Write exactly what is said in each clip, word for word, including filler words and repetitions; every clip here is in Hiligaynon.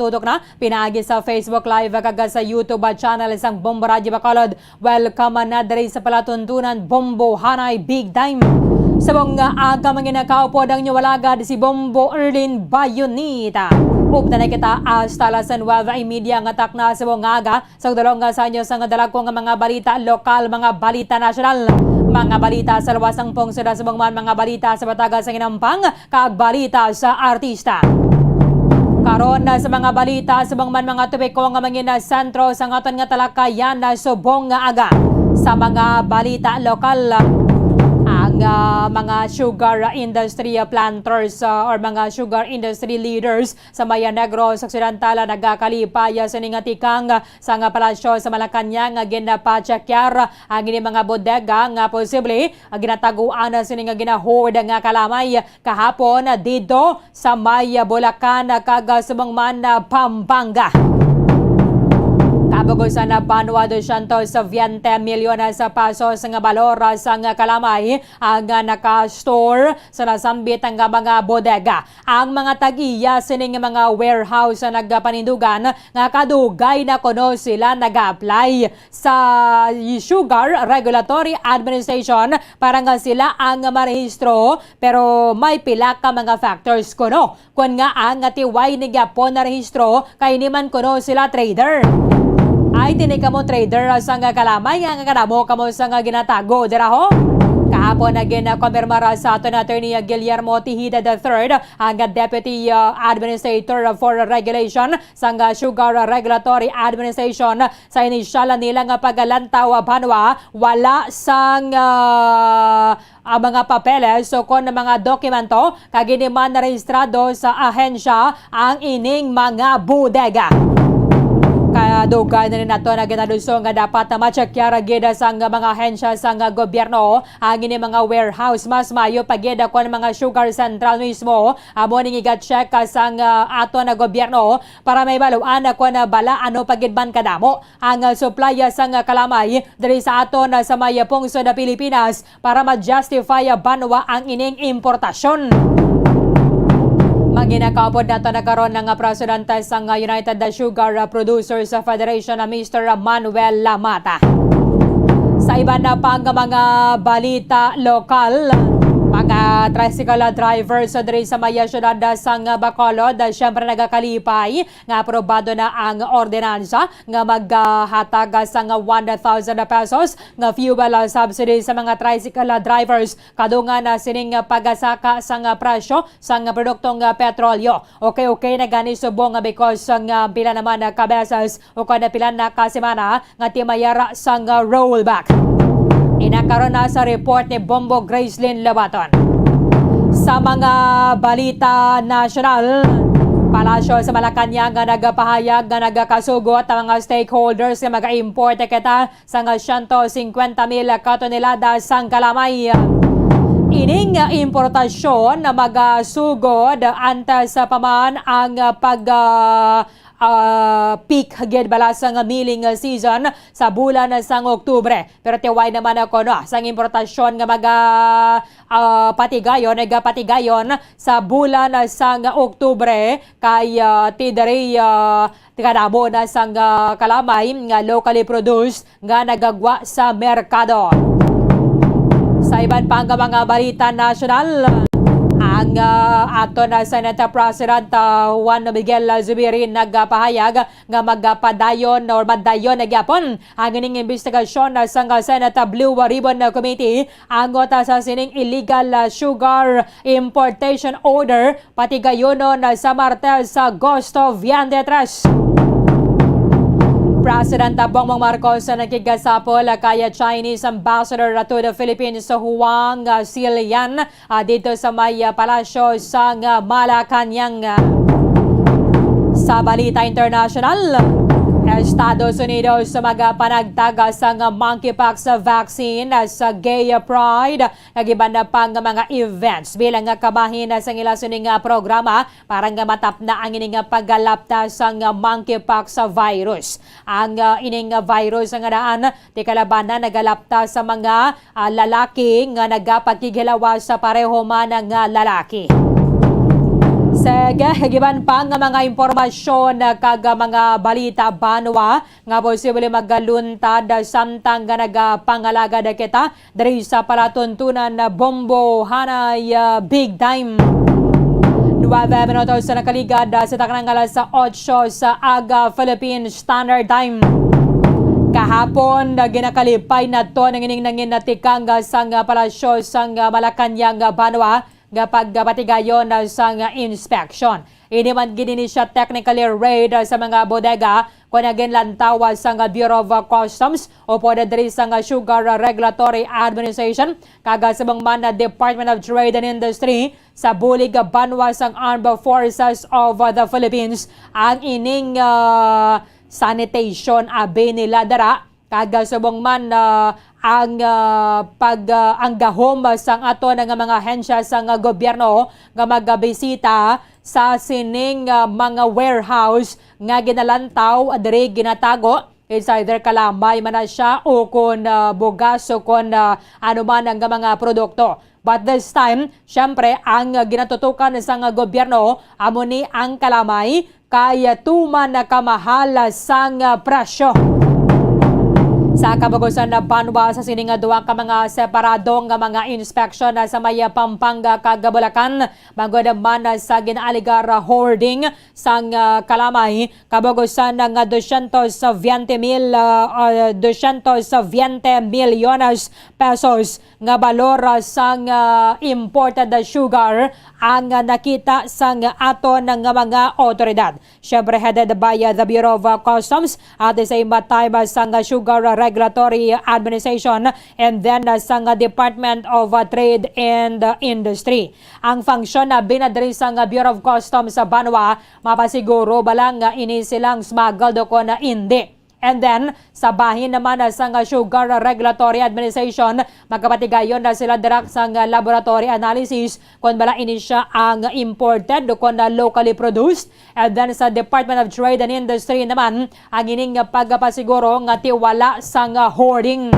Tutok na pinaagi sa Facebook Live kag sa YouTube channel sang Bombo Radyo Bacolod. Welcome na diri sa palatuntunan, Bombo Hanay Big Time. Subong nga aga, mga nakaupod ang inyo alagad, si Bombo Erlin Bayonita. Upda na kita hasta alas nuebe y media nga takna subong nga aga. Sa dalong nga sa inyo sang dalagko nga mga balita lokal, mga balita nasyonal, mga balita sa luwas sang pungsod, subong man mga balita sa bataga sa ginampang, kag balita sa artista. Karon na sa mga balita, subong man mga topiko nga mangin sentro sa aton nga talakayan na subong nga aga. Sa mga balita lokal, ang, ah, mga sugar industry planters, ah, or mga sugar industry leaders sa Maya Negros Occidental nagakalipay sini nga tikang sang Palasyo sa Malacañang nga ginapachekyar ang ini mga bodega nga posible ginataguan sini nga gina-hoard nga kalamay kahapon didto sa may Bulacan kag subong man Pampanga. Kabugusan na banwa, dosyentos veinte milyones sa pesos nga balor sang kalamay ang naka-store sa nasambit nga mga bodega. Ang mga tag-iya sining mga warehouse sa nagapanindugan nga kadugay na kuno sila nag-a-apply sa Sugar Regulatory Administration para nga sila ang marehistro, pero may pila ka mga factors kuno. Kun nga ang nga ti way ni gyapon na rehistro, kay ni man kuno sila trader. Ay, tini kamo trader sang kalamay nga kadamo kamo sang ginatago dira, ho? Kahapon na ginakompirmar sa aton Attorney Guillermo Tejeda the third, ang Deputy, uh, Administrator for Regulation sang Sugar Regulatory Administration. Sa inisyal nila nga paglantaw, banwa, wala sang, uh, ang mga papeles o kon mga dokumento kag hindi man rehistrado sa ahensya ang ining mga bodega. Kadugay na rin nato na ginaluso nga dapat na ma-check gid sang mga ahensya sang gobyerno ang ini mga warehouse. Mas maayo pa gid kon mga sugar central mismo amo ning iga-check sang, ah, aton gobyerno para may baluan kon bala ano pa gid man kadamo ang, ah, supply sang kalamay diri sa aton, ah, sa may pungsod na Pilipinas para ma-justify, ah, banwa ang ining importasyon. Manginakaupod nato na karon nga presidente sang, ah, United Sugar, ah, Producers Federation na Mister Manuel Lamata. Sa iban na pang mga balita lokal, mga tricycle drivers diri sa may siyudad sang Bacolod, siyempre nagakalipay nga aprobado na ang ordinansa nga maghatag sang one thousand pesos nga fuel subsidy sa mga tricycle drivers kadungan na sining pagasaka sang presyo sang produktong petrolyo. Okay, okay na gani subong nga because nga pila naman na ka beses o kada pila na ka semana nga timayara sang rollback. Ina karon na sa report ni Bombo Gracelyn Lobaton. Sa mga balita nasyonal, Palasyo sa Malacañang nga nagapahayag nga nagakasugot ang mga stakeholders nga mag-import kita sang siyento singkwenta mil ka tonelada sang kalamay. Ining importasyon na magasugod antes pa man ang pag, ah, ah, peak gid bala sang milling season sa bulan sang Oktubre. Pero tiway naman ako, no, sang importasyon nga maga, ah, patigayon, nagapatigayon sa bulan sang Oktubre kay, ah, ti diri, ah, kadamo na sang, ah, kalamay nga locally produced nga nagagwa sa merkado. Sa iban pa nga mga balita nasyonal, ang, ah, ato na Senate President, ah, Juan Miguel Zubiri nagapahayag nga magapadayon or madayon na gyapon ang ining imbestigasyon sang Senate Blue Ribbon Committee angot sa sining illegal, ah, sugar importation order patigayonon sa Martes sa Agosto twenty-three. President Bongbong Marcos nagkigasapol kay Chinese Ambassador to the Philippines, Huang Xilian, ah, dito sa may, ah, palasyo sang, ah, Malacañang. Sa balita international, Estados Unidos magapanagtag sang monkeypox vaccine sa Gay Pride kag iban na pa nga mga events bilang nga kabahin sa ila sini nga programa para nga matapna ang ini nga pagkalapta sang monkeypox virus. Ang, ah, ining virus nga daan ti kalabanan nagalapta sa mga, ah, lalaki nga nagapakighilawas sa pareho man nga lalaki. Sige, iban pa nga mga impormasyon kag mga balita banwa nga posible magaluntad samtang nga nagapangalagad kita diri sa palatuntunan na Bombo Hanay, ah, Big Time. Nuwebe minutos sa nakaligad, ah, sa taknang alas otso sa aga Philippine Standard Time. Kahapon, ah, ginakalipay naton ang ining nangin natikang, ah, sang, ah, palasyo sang, ah, Malacañang, ah, banwa nga pagpatigayon, ah, sang, ah, inspection. Ini man gid ini siya technically raid, ah, sa mga bodega kon ginlantaw, ah, sang, ah, Bureau of, ah, Customs upod diri sang, ah, Sugar, ah, Regulatory Administration kag, ah, subong man na Department of Trade and Industry sa bulig, ah, banwa sang Armed Forces of, ah, the Philippines ang ining, ah, sanitation abi nila dira. Kag, ah, subong man, ah, ang, ah, pag, ah, ang gahom sang aton nga mga ahensya sang, ah, gobyerno nga magabisita sa sining, ah, mga warehouse nga ginalantaw diri ginatago. It's either kalamay man na siya o kon, ah, bugas o kon, ah, ano man nga mga produkto. But this time, syempre, ang, ah, ginatutukan sang, ah, gobyerno amo ni ang kalamay kay, ah, tuman na kamahal sang, ah, presyo. Sa kabugusan na banwa sa sini nga duha ka mga separado nga mga inspeksyon na sa may, ah, Pampanga kag Bulacan, manggod man sa ginaaligar, ah, hoarding sang, ah, kalamay, kabugusan nga dosyentos biyente mil, ah, ah, dosyentos biyente milyones pesos nga balor, ah, sang, ah, imported sugar ang, ah, nakita sang aton nga mga awtoridad. Siyempre, headed by, ah, the Bureau of, ah, Customs, at the same time, ah, sang, ah, Sugar Regulatory Administration, and then, ah, sang, ah, Department of, ah, Trade and, ah, Industry. Ang function na binadri sang, ah, Bureau of Customs sa banwa, mapasiguro ba lang nga ini silang smuggled o kon, ah, indi. And then, sa bahin naman, ah, sang, ah, Sugar Regulatory Administration, magkapatigayon na sila dira sang, ah, laboratory analysis kon bala ini siya ang imported o kon, ah, locally produced. And then sa Department of Trade and Industry naman, ang ining, ah, pagpasiguro nga ti wala sang, ah, hoarding.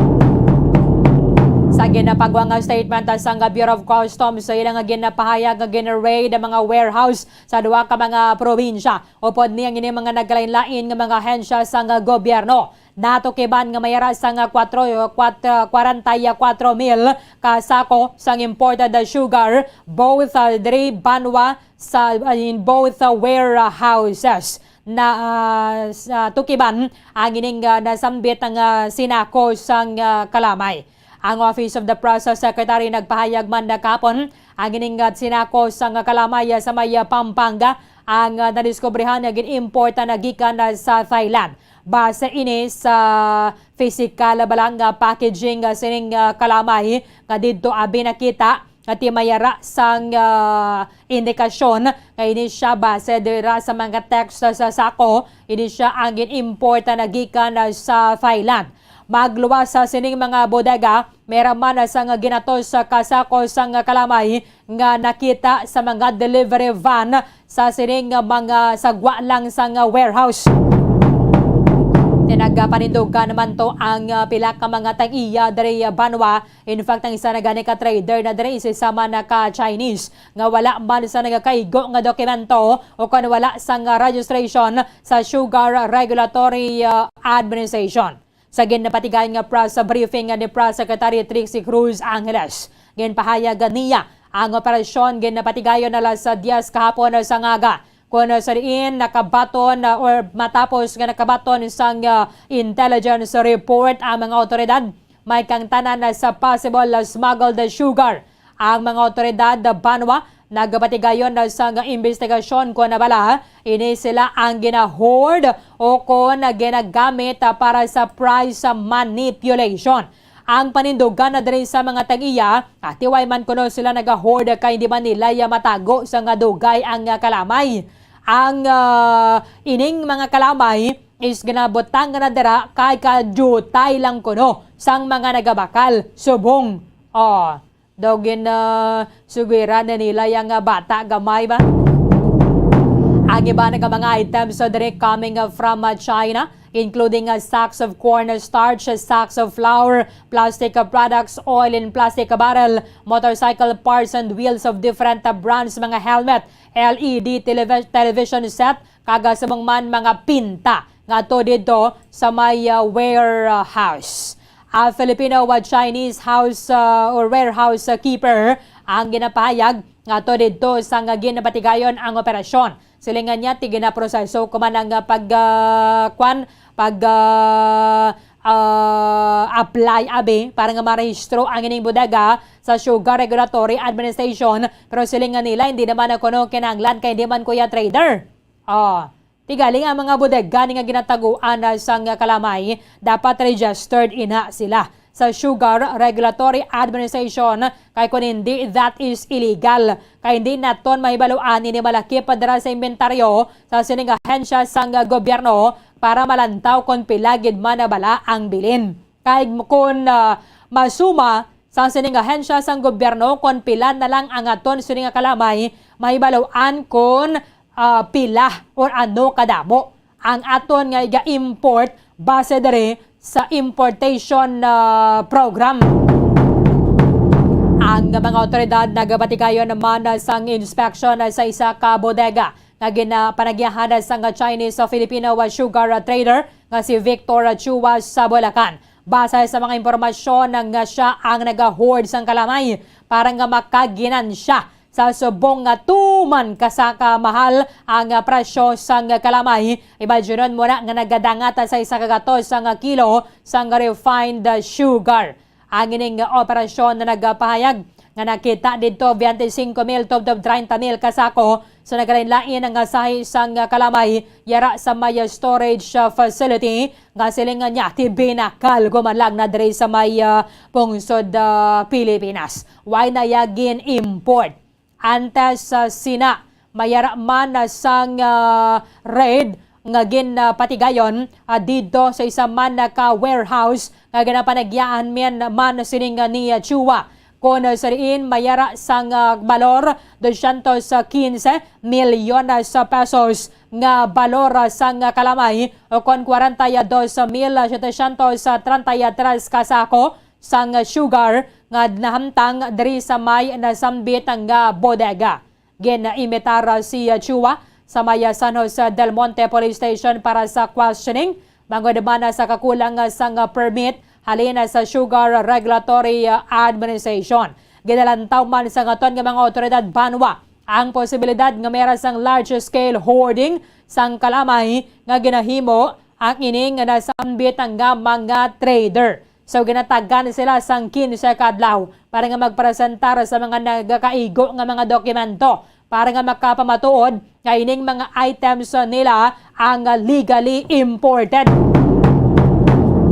Sa ginapagwa nga statement, ah, sang, ah, Bureau of Customs, sa ilang, ah, ginapahayag nga gin-raid ang mga warehouse sa duha ka mga probinsya. Upod ni ang ini mga nagkalain-lain nga mga ahensya sang gobyerno. Natukiban nga may ara sang kwatro, kwat-, kwarenta y kwatro mil ka sako sang imported sugar, both, ah, diri banwa sa, ah, in both, ah, warehouses. Na, ah, sa tukiban ang ining, ah, nasambit nga sinako sang, ah, kalamay. Ang Office of the Press Secretary nagpahayag man na kahapon, ang ining, ah, sinako sang kalamay, ah, sa may, ah, Pampanga ang, ah, nadiskubrihan nga gin-import na gikan, ah, sa Thailand. Base ini sa pisikal ba lang nga packaging, ah, sining, ah, kalamay nga didto abi nakita nga ti may ara sang, ah, indikasyon nga ini siya base dira sa mga text sa sako, ini siya ang gin-import na gikan, ah, sa Thailand. Magluwas sa sining mga bodega, may ra man sang ginatos ka sako sang kalamay nga nakita sa mga delivery van sa sining mga sagwa lang sang warehouse. Nagpanindugan naman to ang, ah, pila ka mga tag-iya diri banwa. In fact, ang isa na gani ka trader na diri, isa man na ka Chinese nga wala man sa nagakaigo nga dokumento o kon wala sang registration sa Sugar Regulatory, ah, Administration. Sa ginapatigayon nga press briefing ni Press Secretary Trixie Cruz Angeles, ginpahayag niya ang operasyon ginapatigayon alas diyes kahapon sa ngaga, kung sa diin nakabaton, uh, or matapos nga nakabaton sang, uh, intelligence report ang mga awtoridad, may kangtanan na sa possible, uh, smuggled sugar. Ang mga awtoridad banwa nagapatigayon na sang imbestigasyon kon bala ini sila ang gina-hoard o kon ginagamit para sa price manipulation. Ang panindugan na diri sa mga tag-iya, atiway man kuno sila nag-hoard kay di man nila ya matago sa nga dugay ang, ah, kalamay. Ang, ah, ining mga kalamay is ginabutang na dira kay kadiyutay lang kuno sang mga nagabakal. Subong, oh, daw gin, ah, sugiran na nila yang, ah, bata gamay ba? Ang iba nga mga items, ah, diri coming, ah, from, ah, China, including, ah, sacks of corn starch, sacks of flour, plastic, ah, products, oil in plastic barrel, motorcycle parts and wheels of different, ah, brands, mga helmet, L E D televi-, television set, kag, ah, subong man mga pinta ngadto didto sa may, ah, warehouse. A Filipino, ah, Chinese house, ah, or warehouse, ah, keeper ang ginapahayag ngadto didto sang ginapatigayon ang operasyon. Silingan niya, ti ginaproseso ko man ang, ah, pag, ah, kwan, pag, ah, ah, apply, abi, para nga marehistro ang ining bodega sa Sugar Regulatory Administration. Pero silingan nila, hindi naman na kuno kinahanglan kay hindi man kuya trader. Oh, ti gali ang mga bodega ni nga ginataguan na sang kalamay, dapat registered ina sila sa Sugar Regulatory Administration, kay kun hindi, that is illegal. Kay hindi naton mahibaluan ini malakip dira sa inventaryo sa sining ahensya sang gobyerno para malantaw kon pila gid man na bala ang bilin. Kay kun, ah, masuma sa sining ahensya sang gobyerno kon pila na lang ang aton sini nga kalamay, mahibaluan kon, ah, pila or ano kadamo ang aton nga iga-import base diri sa importation, ah, program. Ang mga awtoridad nagapatigayon naman sang inspection sa isa ka bodega nga ginapanagyahan sang Chinese o Filipino sugar trader nga si Victor Chua sa Bulacan. Base sa mga impormasyon nga siya ang nag-hoard sang kalamay para nga makaginansya sa subong nga tuman ka sa kamahal ang presyo sang kalamay. Imaginon mo na nga nagadangat sa isa ka gatos sang kilo sang refined sugar. Ang ining operasyon na nagapahayag nga nakita didto twenty-five mil tubtob treinta mil ka sako sa nagalain-lain nga sahi sang kalamay yara sa may storage, ah, facility nga silingan niya ti binakal ko man lang na diri sa may, ah, pungsod, ah, Pilipinas. Why na ya gin-import? Antes, ah, sina, mayara man, ah, sang, ah, raid nga ginpatigayon, ah, didto sa isa man, ah, ka warehouse nga ginapanagyahan man, man sining, ah, ni, ah, Chua. Kon, ah, sa diin mayara sang, ah, balor dosyentos quince milyones sa pesos nga balor, ah, sang, ah, kalamay, o kon kwarenta y dos mil setecientos treinta y tres ka sako sang sugar nga nahamtang diri sa may nasambit nga bodega. Gin-imitar si Chua sa may San Jose del Monte Police Station para sa questioning, bangod man sa kakulang sang permit halin sa Sugar Regulatory Administration. Ginalantaw man sang aton nga mga awtoridad banwa ang posibilidad nga may ra sang large-scale hoarding sang kalamay nga ginahimo ang ining nasambit nga mga trader. So, ginatagan sila sang quince ka adlaw para nga magpresentar sa mga nagakaigo nga mga dokumento para nga makapamatuod nga ining mga items nila ang legally imported.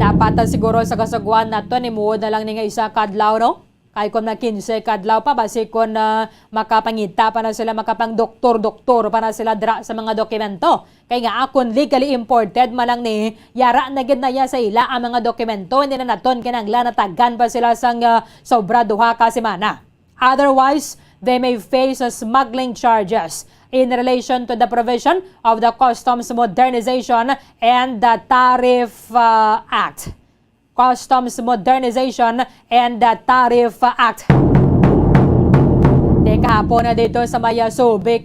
Dapat, ah, siguro sa Kasugoan naton, himuon na lang ni nga isa ka adlaw, no? Kay kon mga quince ka adlaw pa, basi kon, ah, makapangita pa na sila, makapangdoktor-doktor pa na sila dira sa mga dokumento. Kay nga, ah, kon legally imported man lang ni, yara na gid na ya sa ila ang mga dokumento, hindi na naton kinahanglan natagan pa sila sang, ah, sobra duha ka semana. Otherwise, they may face, ah, smuggling charges in relation to the provision of the Customs Modernization and the Tariff, ah, Act. Customs Modernization and the Tariff Act. Di kahapon na dito sa may Subic,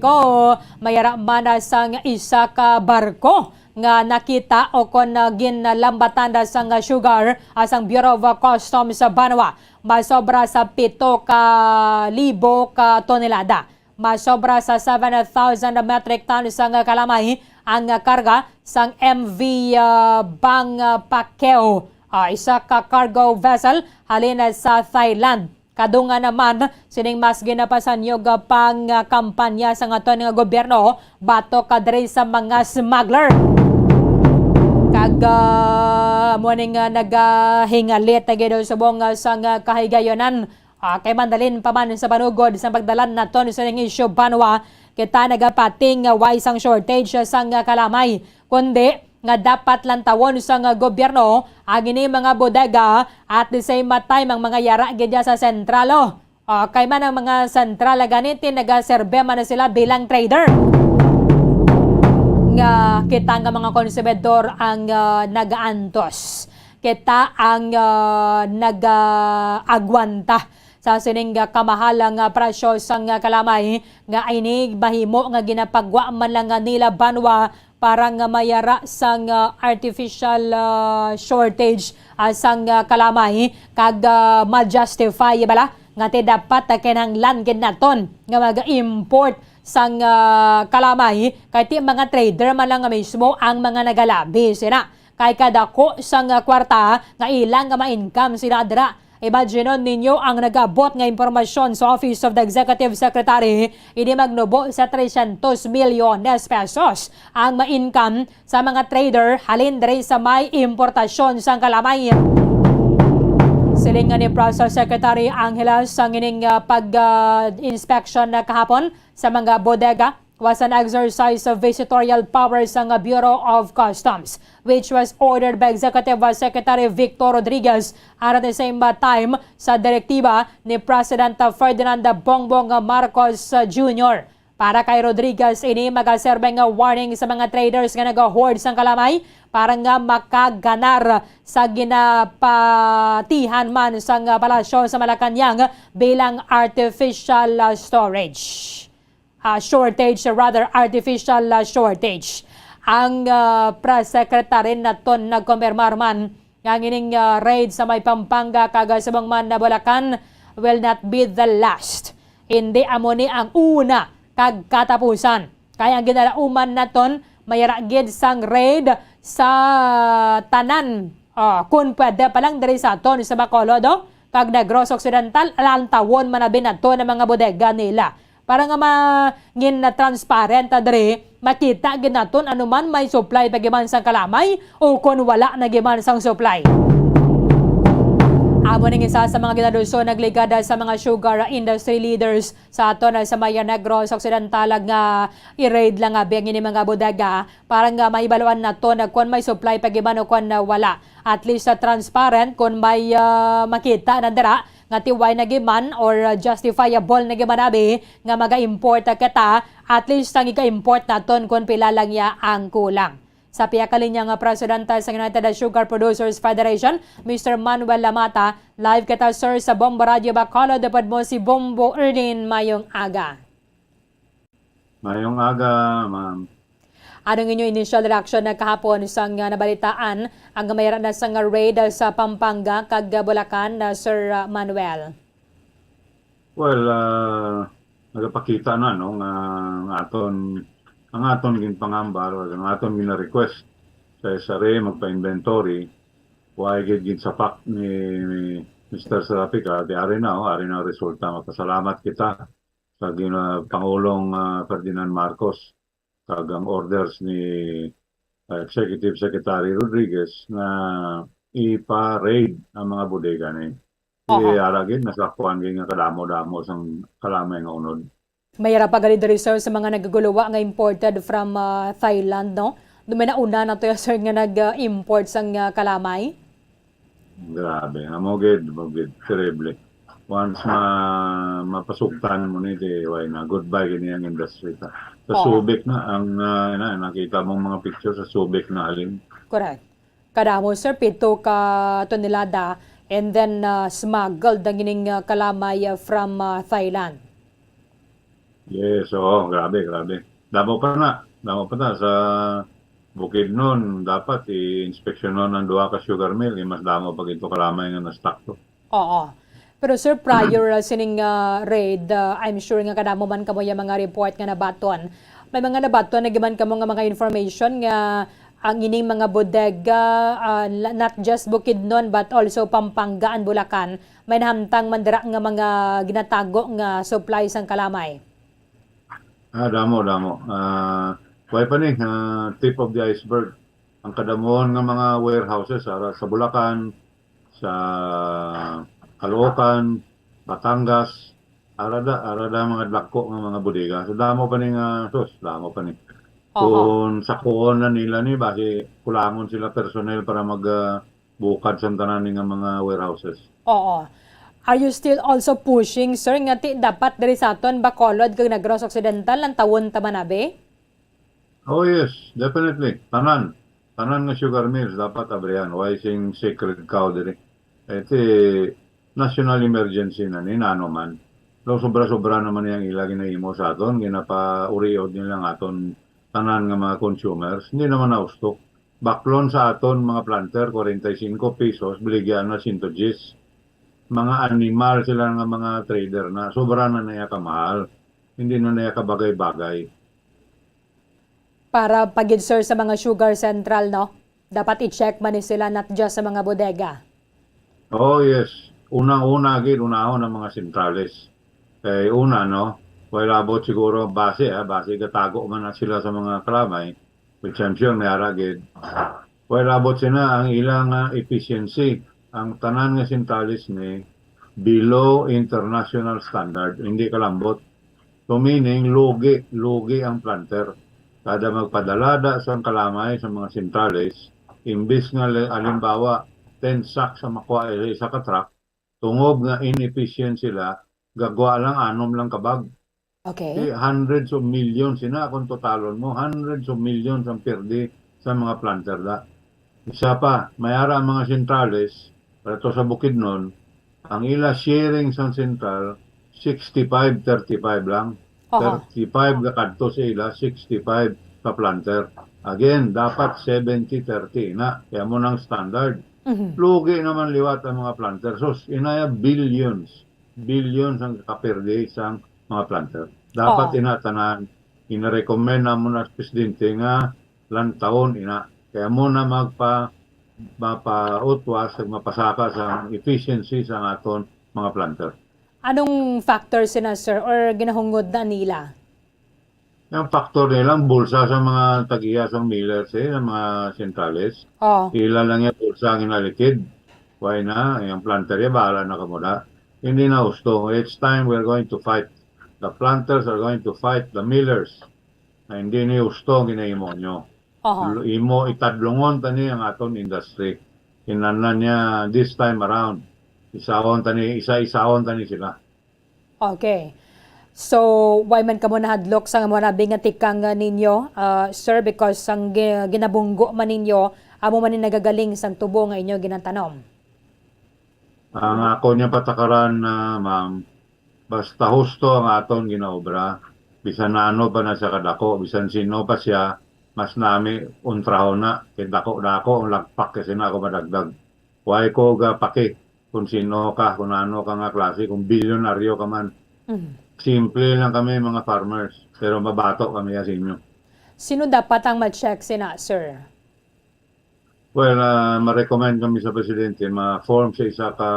mayara man na sang isa ka barko nga nakita o kon, ah, ginlambatan na sang sugar, ah, sang Bureau of Customs sa banwa. Masobra sa pito ka libo ka tonelada. Masobra sa seven thousand metric tons ang kalamay ang karga sang M V, ah, Bang, ah, Pakeo, ah, isa ka cargo vessel halin sa Thailand. Kadungan naman sining mas ginapasanyog, ah, pang, ah, kampanya sang aton nga gobyerno batok, ah, diri sa mga smuggler. Kag, ah, mo ning, ah, nagahingalit na gid subong, ah, sang, ah, kahigayonan. Ah, kay mandalin pa man sa panugod sa pagdalan naton sa ning isyu, banwa, kita nagapating nga way sang shortage sang kalamay, kundi nga dapat lantawon sang gobyerno ang ini mga bodega at the same time ang mga yara gid sa sentral, oh. Ah, kay man ang mga sentral gani ti nagaserbe man na sila bilang trader. Nga kita nga mga konsumidor ang, ah, nagaantos. Kita ang, ah, nagaagwanta ta sining, ah, kamahal nga presyo sang, ah, kalamay nga ini mahimo nga ginapagwa man lang nga nila banwa para nga mayara sang, ah, artificial, ah, shortage, ah, sang, ah, kalamay kag, ah, ma-justify bala nga ti dapat, ah, kinahanglan gid naton nga mag-import sang, ah, kalamay kay ti mga trader man lang nga mismo ang mga nagalabi sina kay kadako sang, ah, kwarta nga ilang nga ma-income sila dira. Imaginon ninyo ang nag-abot nga impormasyon sa Office of the Executive Secretary, ini magnubo sa trescientos milyones pesos ang ma-income sa mga trader halin diri sa may importasyon sang kalamay. Siling nga ni Press Secretary Angeles, ang ining, ah, pag, ah, inspection na kahapon sa mga bodega was an exercise of visitorial powers sang Bureau of Customs, which was ordered by Executive Secretary Victor Rodriguez at the same time sa direktiba ni President Ferdinand Bongbong Marcos Junior. Para kay Rodriguez, ini magaserbe nga warning sa mga traders nga nag-hoard sang kalamay para nga makaganar sa ginapatihan man sang palasyo sa Malacañang bilang artificial, ah, storage ah, shortage, rather, artificial, ah, shortage. Ang, ah, press secretary naton nagkumpirmar man nga ang ining, ah, raid sa may Pampanga kag, ah, subong man na Bulacan will not be the last. Hindi amo ni ang una kag katapusan. Kay ang ginalauman naton mayara gid sang raid sa tanan, ah, kun pwede pa lang diri sa aton sa Bacolod, oh, kag Negros Occidental, lantawon man abi naton ang mga bodega nila para nga mangin na transparent, ah, diri, makita gid naton ano man may supply pa giman sang kalamay o kon wala na giman sang supply. Amo ning isa sa mga ginaduso nagligad sa mga sugar industry leaders sa aton sa may Negros Occidental nga i-raid lang abi ang ini mga bodega para nga mahibaluan naton kon may supply pa giman o kon wala. At least sa transparent, kung may, ah, makita na dira nga tiway na giman or, ah, justifiable na giman abi nga maga-import kita, at least ang iga-import naton kung pila lang ya ang kulang. Sa pihak ka linya nga presidente sa United Sugar Producers Federation, Mister Manuel Lamata, live kita, sir, sa Bombo Radio Bacolod. Upod mo si Bombo Erlin. Mayong aga. Mayong aga, ma'am. Ano ang inyo initial reaction na kahapon sang, ah, nabalitaan ang mayara na sang raid sa Pampanga kag Bulacan, ah, Sir, ah, Manuel? Well, ah, nagapakita na, no, nga ang aton, ang aton ginpangamba, or ang aton gina-request sa S R A magpa-inventory, wa gid ginsapak ni Mister Serapica, di ari na, oh, ari na ang resulta. Magpasalamat kita sa gina-, Pangulong, ah, Ferdinand Marcos kag ang orders ni, ah, Executive Secretary Rodriguez nga ipa-raid ang mga bodega ni. Aha. Di ara gid, nasakuan gid nga kadamo-damo sang kalamay nga unod. May ara pa gali diri, sir, sa mga nagaguluwa nga imported from, ah, Thailand, no? May nauna na to, sir, nga nag-import sang, ah, kalamay? Grabe, amo gid, amo gid, terrible. Once ma-, mapasugtan mo ni, di, why na, goodbye gini ang industry ta. Sa Oo. Subic na, ang, ah, na, nakita mong mga picture sa Subic na halin. Correct. Kadamo, sir, pito ka tonelada, and then, ah, smuggled ang ining, ah, kalamay, ah, from, ah, Thailand. Yes, oo, grabe, grabe. Damo pa na, damo pa na sa Bukidnon, dapat i-inspeksyonon ang duha ka sugar mill, eh, mas damo pa gid to kalamay nga na-stock to. Oo. Pero, sir, prior, uh, sining, uh, raid, uh, I'm sure nga kadamo man kamo yung mga report nga nabaton. May mga nabaton na giman kamo nga mga information nga ang ining mga bodega, uh, la-, not just Bukidnon but also Pampanga and Bulacan, may nahamtang man dira nga mga ginatago nga supply sang kalamay. Ah, damo, damo. Ah, wala pa ni, ah, tip of the iceberg. Ang kadamuhon nga mga warehouses, ara sa Bulacan, sa Caloocan, Batangas, ara da, ara da mga dako nga mga bodega. So, damo pa ni nga, sus, damo pa ni. Oho. Kung sakuon na nila ni, basi kulangon sila personnel para mag, ah, bukad sa tanan ni nga mga warehouses. Oo. Are you still also pushing, sir, nga ti dapat diri sa aton, Bacolod kag Negros Occidental, lantawon ta man abi? Oh, yes, definitely. Tanan. Tanan nga sugar mills dapat abrihan. Why sing sacred cow diri? Eh, ti, national emergency na ni, nano man. Daw sobra-sobra naman yang ila ginahimo sa aton, ginapauriod nila ang aton tanan nga mga consumers. Hindi naman na usto. Baklon sa aton mga planter, kwarenta y singko pesos, baligya na sento diyes. Mga animal sila nga mga trader na, sobra na naya kamahal. Hindi na naya kabagay-bagay. Para pa gid, sir, sa mga sugar central, no? Dapat i-check man ni sila, not just sa mga bodega. Oh, yes. Unang-una gid, unahon ang mga sentrales. Kay una, no, way labot siguro base, ah, base gatago man na sila sa mga kalamay, which I'm sure may ara gid. Way labot sina ang ilang, ah, efficiency. Ang tanan nga sentrales ni below international standard, hindi kalambot. So meaning, lugi, lugi ang planter. Kada magpadalada sang kalamay sa mga sentrales, imbis nga, li- halimbawa, ten sacks ang makuha sa isa ka truck, tungob nga inefficient sila, gagwa lang anom lang ka bag. Okay. Di, hundreds of millions sina kung totalon mo, hundreds of millions ang pirdi sa mga planter da. Isa pa, may ara ang mga sentrales, para to sa Bukidnon, ang ila sharing sang sentral, sixty-five thirty-five lang. Aha. Thirty-five ga kadto sa ila, sixty-five ka planter. Again, dapat seventy thirty na. Kaya mo nang standard. Mhm. Lugi naman liwat ang mga planter. Sus, inaya billions. Billions ang kapirdi sang mga planter. Dapat Oo. Ina tanan, ina-recommend namo na sa presidente nga lantawon ina. Kaya mo na magpa mapautwas ug mapasaka sa efficiency sa aton mga planter. Anong factor sina, sir, or ginahungod na nila? Ang factor nila, ang bulsa sa mga tag-iya sa millers, eh, sa mga sentrales. Oh. Ila lang yung bulsa ang inalikid. Why na? Yung planter, ya, bahala na kamo da. Hindi na gusto. It's time we're going to fight. The planters are going to fight the millers. Na hindi ni gusto ang ginahimo nyo. Oho. Imo itadlungon tani ang aton industry. Inanan niya this time around. Isawon tani, isa-isawon tani sila. Okay. So, why man kamo nahadlok sa mga nabi nga tikang, ah, ninyo, ah, sir, because ang gi- ginabunggo man ninyo, amo man ni nagagaling sang tubo nga inyo ginatanom? Ang ako niya patakaran na, ma'am, basta husto ang aton ginaobra, bisan ano pa na siya kadako, bisan sino pa siya, mas nami untrahon na, kay dako-dako ang lagpak kasi na ako madagdag. Why ko ga paki kung sino ka, kung ano ka nga klase, kung bilyonaryo ka man. Mhm. Simple lang kami mga farmers, pero mabato kami sa inyo. Sino dapat ang ma-check sina, sir? Well, ah, ma-recommend kami sa presidente, ma-form sa isa ka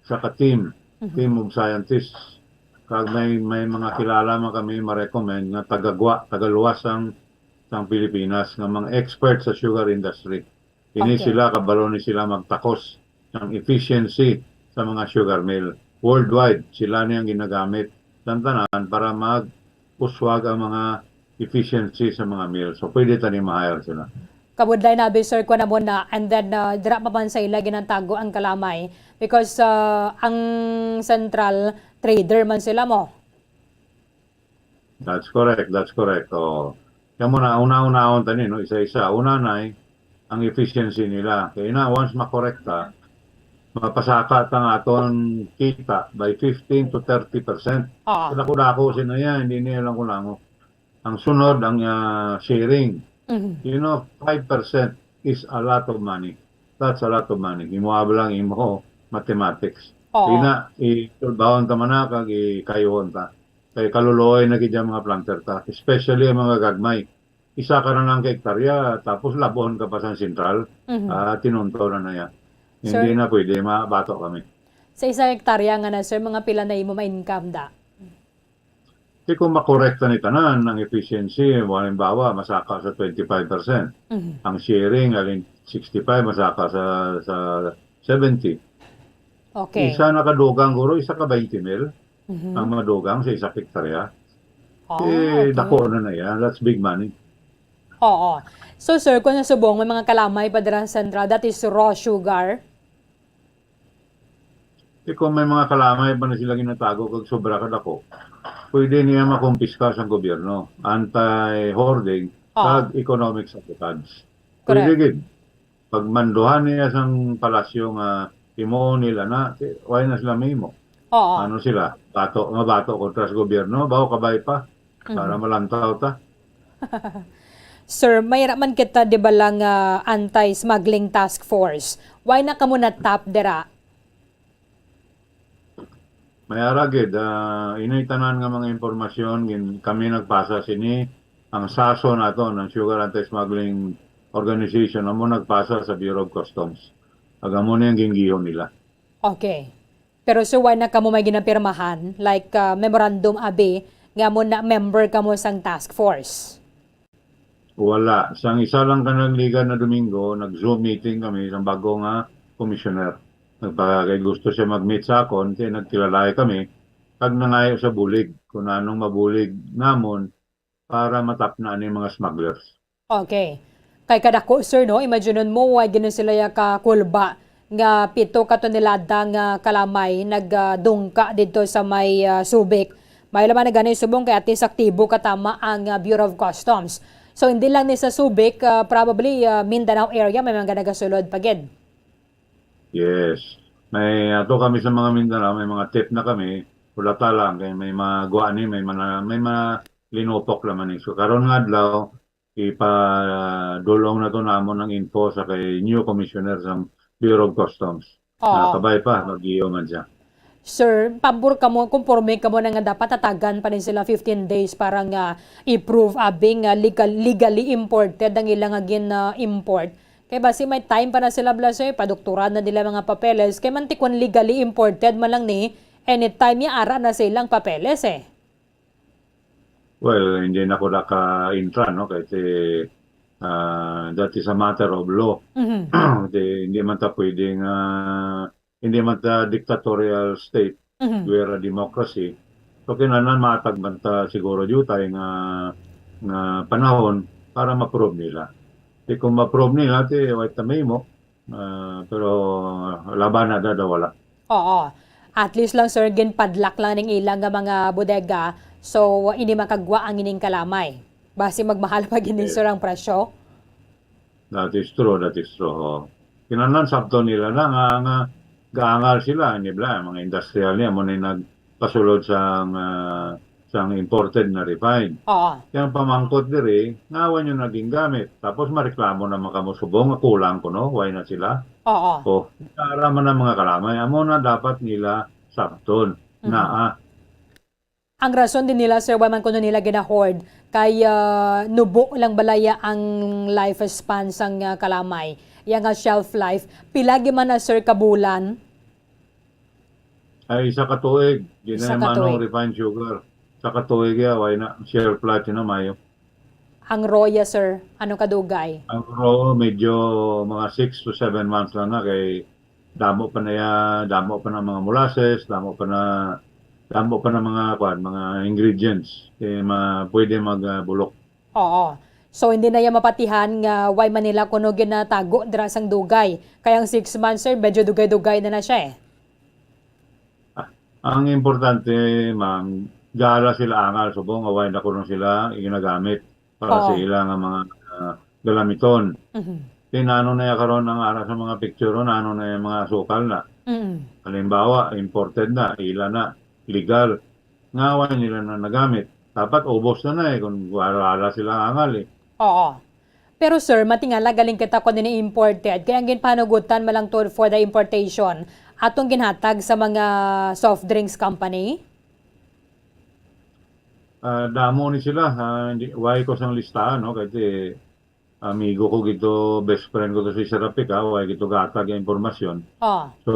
sa ka team, Mhm. team of scientists. Kag may may mga kilala man kami ma-recommend nga tagagwa, tagaluwas sang sang Pilipinas nga mga expert sa sugar industry. Ini Okay. Sila kabalo ni sila magtakos sang efficiency sa mga sugar mill worldwide. Sila ni ang ginagamit sang tanan para mag-uswag ang mga efficiency sa mga mill. So pwede tani ma-hire sila. Kabudlay na abi, sir, ko na mo na, and then uh, dira pa man sa ila ginatago ang kalamay because uh, ang central trader man sila mo. That's correct, that's correct. Oh. Kaya mo na, una-unahon tani, no? Isa-isa. Una na ang efficiency nila. Kaya na, once makorekta, mapasaka ta nga aton kita by fifteen to thirty percent. Ah. Dako-dako sila yan, hindi niya lang kulango. Ang sunod, ang ah, sharing. Mhm. You know, five percent is a lot of money. That's a lot of money. Imo lang imo mathematics. Oo. Ina, isulbahon ta man na kag ikayuhon ta. Kay kaluluoy na gid ang mga planter ta, especially ang mga gagmay. Isa ka na lang ka hektarya, tapos labon ka pa sa sentral. Mhm. Ah, tinunto na na yan. Sir? Hindi na pwede, mabato kami. Sa isa hektarya nga na, sir, mga pila na imo ma-income da? Di kung makorekta ni tanan ang efficiency, halimbawa, masaka sa twenty-five percent. Mhm. Ang sharing, alin sixty-five, masaka sa, sa seventy. Okay. Isa nakadugang guro, isa ka twenty mil Mhm. ang madugang sa isa hektarya. Ah, eh, okay. Dako na na yan. That's big money. Oo. So, sir, kung nasubong, may mga kalamay pa dira sa central, that is raw sugar. Eh, kung may mga kalamay pa na sila ginatago kag sobra ka dako, pwede niya makumpiska sa gobyerno. Anti-hoarding Ah. Kag economic sabotage. Correct. Pwede gid. Pagmanduhan niya sang palasyo nga Himuon nila na, ti-, why na sila mahimo? Oo. Ano sila? Bato, mabato kontra sa gobyerno? Bawo kabay pa. Para Mhm. malantaw ta. Sir, may ra man kita, di ba, lang, ah, anti-smuggling task force. Why na kamo na-top dira? May ara gid, ah, inoy tanan nga mga impormasyon, gin-, kami nagpasa sini, ang saso nato, ng Sugar Anti-Smuggling Organization, amo nagpasa sa Bureau of Customs. Ag amo ni ang ginggihon nila. Okay. Pero, sir, wala na kamo may ginapirmahan, like, ah, memorandum abi, nga mo na member kamo sang task force? Wala. Sang isa lang ka nagligad na Domingo, nag-Zoom meeting kami sang bago nga commissioner. Nagpa-, kay gusto siya mag-meet sa akon, kay nagkilalay kami, kag nangayo sa bulig, kung anong mabulig namon para matapna ani mga smugglers. Okay. Kay kadako, sir, no? Imaginon mo, wa gini sila ya ka kulba nga pito ka tonelada nga kalamay nagdungka didto sa may, ah, Subic. May laman na gani subong kay at least aktibo katama ang, ah, Bureau of Customs. So, hindi lang ni sa Subic, ah, probably, ah, Mindanao area may mga nagasulod pa gid. Yes. May ato kami sa mga Mindanao, may mga tip na kami. Wala ta lang, kay may mga guwa ni, may mga, may mga linupok naman ni. So, karon nga adlaw, ipadulong na to namon ang info sa kay new commissioner sa Bureau of Customs. Oo. Na kabay pa, mag-iyo man siya. Sir, pabor kamo, konforme kamo na nga dapat tatagan pa ni sila fifteen days para nga i-prove abi nga legal, legally imported ang ilang nga gin-, ah, import. Kay basi may time pa na sila, bala, sir, padukturan na nila mga papeles. Kay mantikon legally imported man lang ni, anytime ya ara na sa ilang papeles, eh. Well, hindi na ko naka-intra, no? Kasi, ah, that is a matter of law. Mhm. Kasi hindi man ta pwedeng, ah, hindi man ta dictatorial state. Mhm. We're a democracy. So, kinahanglan matag man ta siguro diutay nga, nga panahon para ma-prove nila. Di kung ma-prove nila, ti, wa ta mahimo. Ah, pero laban na da, da wala. Oo. At least lang, sir, ginpadlak lang ning ilang nga mga bodega. So, hindi makagwa ang ining kalamay. Basi magmahal pa gini, Yes. sir, ang presyo. That is true, that is true. Oo. Kinahanglan sabton nila na nga, nga gaangal sila, hindi bala, mga industrial niya, mo na yung nagpasulod sa, ah, sang imported na refined. Oo. Kaya ang pamangkot diri, nga awan yung naging gamit. Tapos mareklamo naman kamo subong nga kulang kuno, why na sila? Oo. O, ara man ang mga kalamay. Amo na dapat nila sabton. Mhm. Naa. Ang rason din nila, sir, why man kuno nila gina-hoard, kay, ah, nubo lang balaya ang lifespan sang, ah, kalamay. Yang, ah, shelf life. Pila gi man na, sir, ka bulan? Ay, isa ka tuig. Di na Isa yung ka manong tuig. refined sugar. Isa ka tuig, ya, why na? Shelf life, yun na, mayo. Ang raw ya, sir, ano kadugay? Ang raw, medyo mga six to seven months lang na kay damo pa na ya, damo pa na mga molasses, damo pa na, damo pa na mga, kwan, mga ingredients. Eh, ma-, pwede mag, ah, bulok. Oo. So, hindi na ya mapatihan nga why man nila kuno ginatago dira sang dugay. Kay ang six months, sir, medyo dugay-dugay na na siya, eh. Ah, ang importante, ma'am, gala sila angal, subong nga why na kuno sila ginagamit para sa Oo. ila nga mga, ah, galamiton. Mhm. Kay nano na ya karon ang ara sa mga picture, nano na yung mga asukal na. Mm. Halimbawa, imported na, ila na, legal. Nga why nila na nagamit. Dapat ubos na na eh, kung wala sila angal eh. Oo. Pero sir, matingala galing kita kung ini imported. Kaya ang ginpanugutan malang to for the importation, atong ginhatag sa mga soft drinks company? Ah, damo ni sila. Ah, hindi, why ko sang listahan, no? Kasi amigo ko gito, best friend ko to si Sir Rapica, why gito gatag yung impormasyon. Oh. So,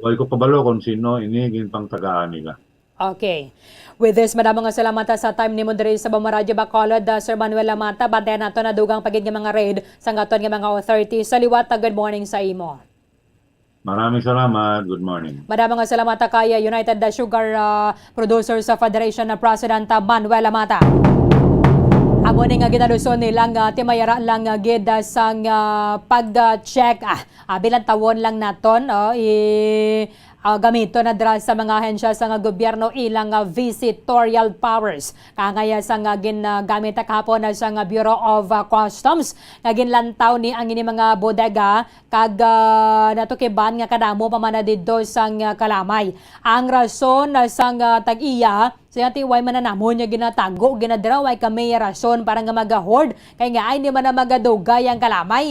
why ko kabalo kung sino ini ginpangtagaan nila. Okay. With this, madamo nga salamat sa time nimo diri sa Bamba Radyo Bacolod, ah, Sir Manuel Lamata. Bantayan nato na dugang pa gid nga mga raid sang aton nga mga authorities. Sa liwat, ah, good morning sa imo. Maraming salamat. Good morning. Madamo nga salamat kay United Sugar, ah, Producers Federation na President, ah, Manuel Lamata. Amo ni nga ginaluson nila nga timayara lang, ah, gid, ah, sang, ah, pag, ah, check, ah, ah, bilang tawon lang naton, oh, i-, Ah, gamiton na dira sa mga ahensya sa nga gobyerno ilang, ah, visitorial powers. Kangaya sa nga ginagamit na kahapon na sa nga Bureau of, ah, Customs nga ginlantaw ni ang ini mga bodega kag, ah, natukiban nga kadamo pa man na didto sang, ah, kalamay. Ang rason na sang, ah, tag-iya, sa ati way man na namon nga ginatago, ginadraway kami rason para nga mag-hoard. Kay nga ay ni man na magadugay ang kalamay.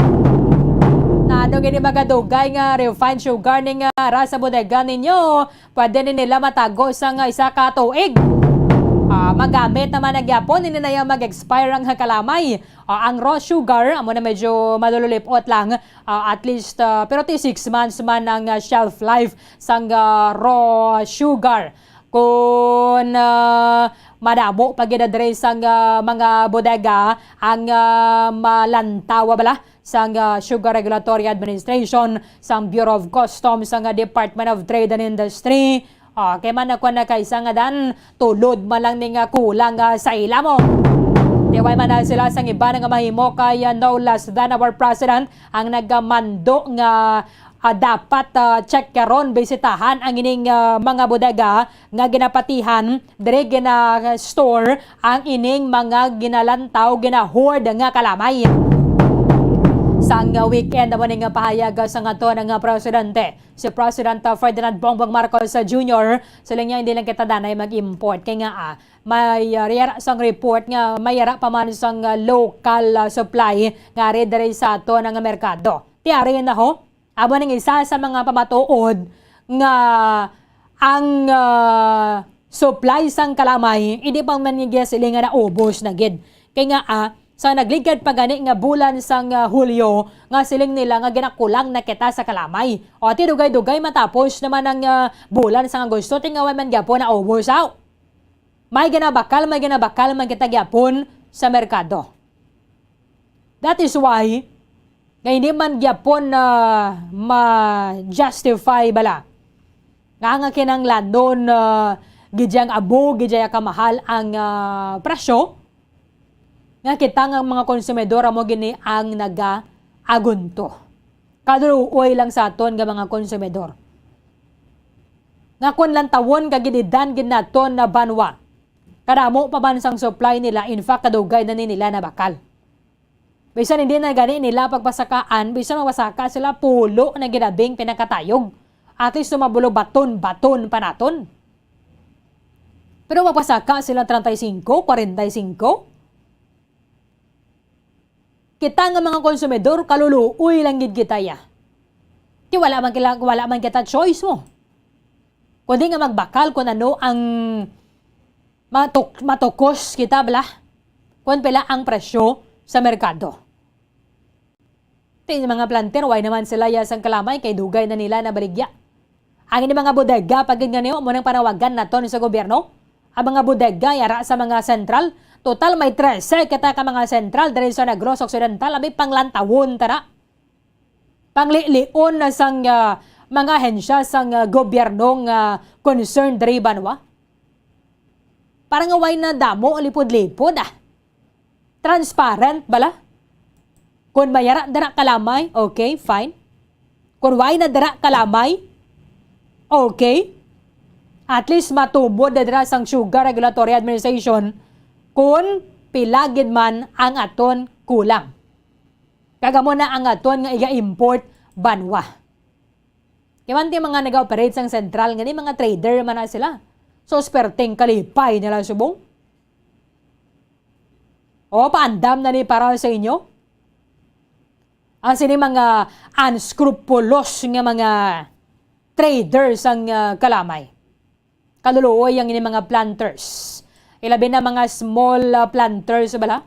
Nano gini magadugay nga refined sugar ning, ah, ra sa bodega ninyo? Pwede ni nila matago sa nga isa ka tuig. Ah, magamit naman na gyapon, hindi na yung mag-expire ang kalamay. Ah, ang raw sugar, amo na medyo malululipot lang. Ah, at least, ah, pero ti six months man ang, ah, shelf life sang, ah, raw sugar. Kung, ah, madamo pa gid diri sang, ah, mga bodega ang, ah, malantawa bala sang, ah, Sugar Regulatory Administration, sang Bureau of Customs, sang, ah, Department of Trade and Industry. Ah, kay man ako na kay sa nga dan, tulod man lang ning, ah, kulang, ah, sa ila mo. Diway man na sila sang iba nga mahimo kay, ah, no less than our president ang nagamando nga, ah, dapat, ah, check karon, bisitahan ang ining, ah, mga bodega nga ginapatihan, diri gina-store ang ining mga ginalantaw, gina-hoard nga kalamay. Sang weekend naman nga pahayag sa nga to nga presidente, si President, ah, Ferdinand Bongbong Marcos, ah, Junior, siling niya hindi lang kita danay mag-import. Kay nga, ah, may, ah, yara sang report nga may yara pa man sang, ah, local, ah, supply nga ari diri sa ato nga merkado. Ti ari na ho, amo ning isa sa mga pamatuod nga ang, ah, supply sang kalamay, hindi pa man niya siling nga naubos na gid. Kay nga, ah, sa nagligad pa gani nga bulan sang, ah, Hulyo, nga siling nila nga ginakulang na kita sa kalamay. O, ti dugay-dugay matapos naman ang, ah, bulan sang Agosto, ti nga way man gyapon naubos, aw. May ginabakal, may ginabakal man kita gyapon sa merkado. That is why nga hindi man gyapon na ma-justify bala nga, nga kinahanglanon, ah, gid yang abo, gid ya kamahal ang, ah, presyo, nga kita nga mga konsumidor amo gini ang nagaagunto. Kaluluoy lang sa aton nga mga konsumidor. Nga kun lantawon kag ginidan gid naton na banwa, kadamo pa man sang supply nila, in fact, kadugay na ni nila nabakal. Bisan hindi na gani nila pagpasakaan, bisan magpasaka sila, pulo na ginabing pinakatayog. At least, sumabulo baton-baton pa naton. Pero magpasaka sila treinta y cinco, cuarenta y cinco. Kita nga mga konsumidor, kaluluoy lang gid kita ya. Kay wala man kila-, wala man kita choice mo. Kundi nga magbakal kung ano ang matuk-, matukos kita bala, kung pila ang presyo sa merkado. Ti mga planter, way naman sila ya sang kalamay kay dugay na nila nabaligya. Ang ini mga bodega, pagid nga niyo, mo nang panawagan naton sa gobyerno. Ang mga bodega, yara sa mga sentral. Total, may trese kita ka mga sentral diri sa Negros Occidental, abi panglantawon tara. Panglilion na sang, ah, mga ahensya sang, ah, gobyerno nga concerned diri banwa. Para nga way na damo ang lipod-lipod, ah. Transparent bala. Kung may ara dira kalamay, okay, fine. Kung way na dira kalamay, okay. At least matumod na dira sang Sugar Regulatory Administration kung pila gid man ang aton kulang. Kag amo na ang aton nga iga-import banwa. Kay man ti mga nag-operate sang sentral nga ni mga trader man na sila. So, sperteng kalipay nila subong. O, paandam na ni para sa inyo. Ang sini mga unscrupulous nga mga trader sang, ah, kalamay. Kaluluoy ang ini mga planters. Ilabi na mga small, ah, planters bala.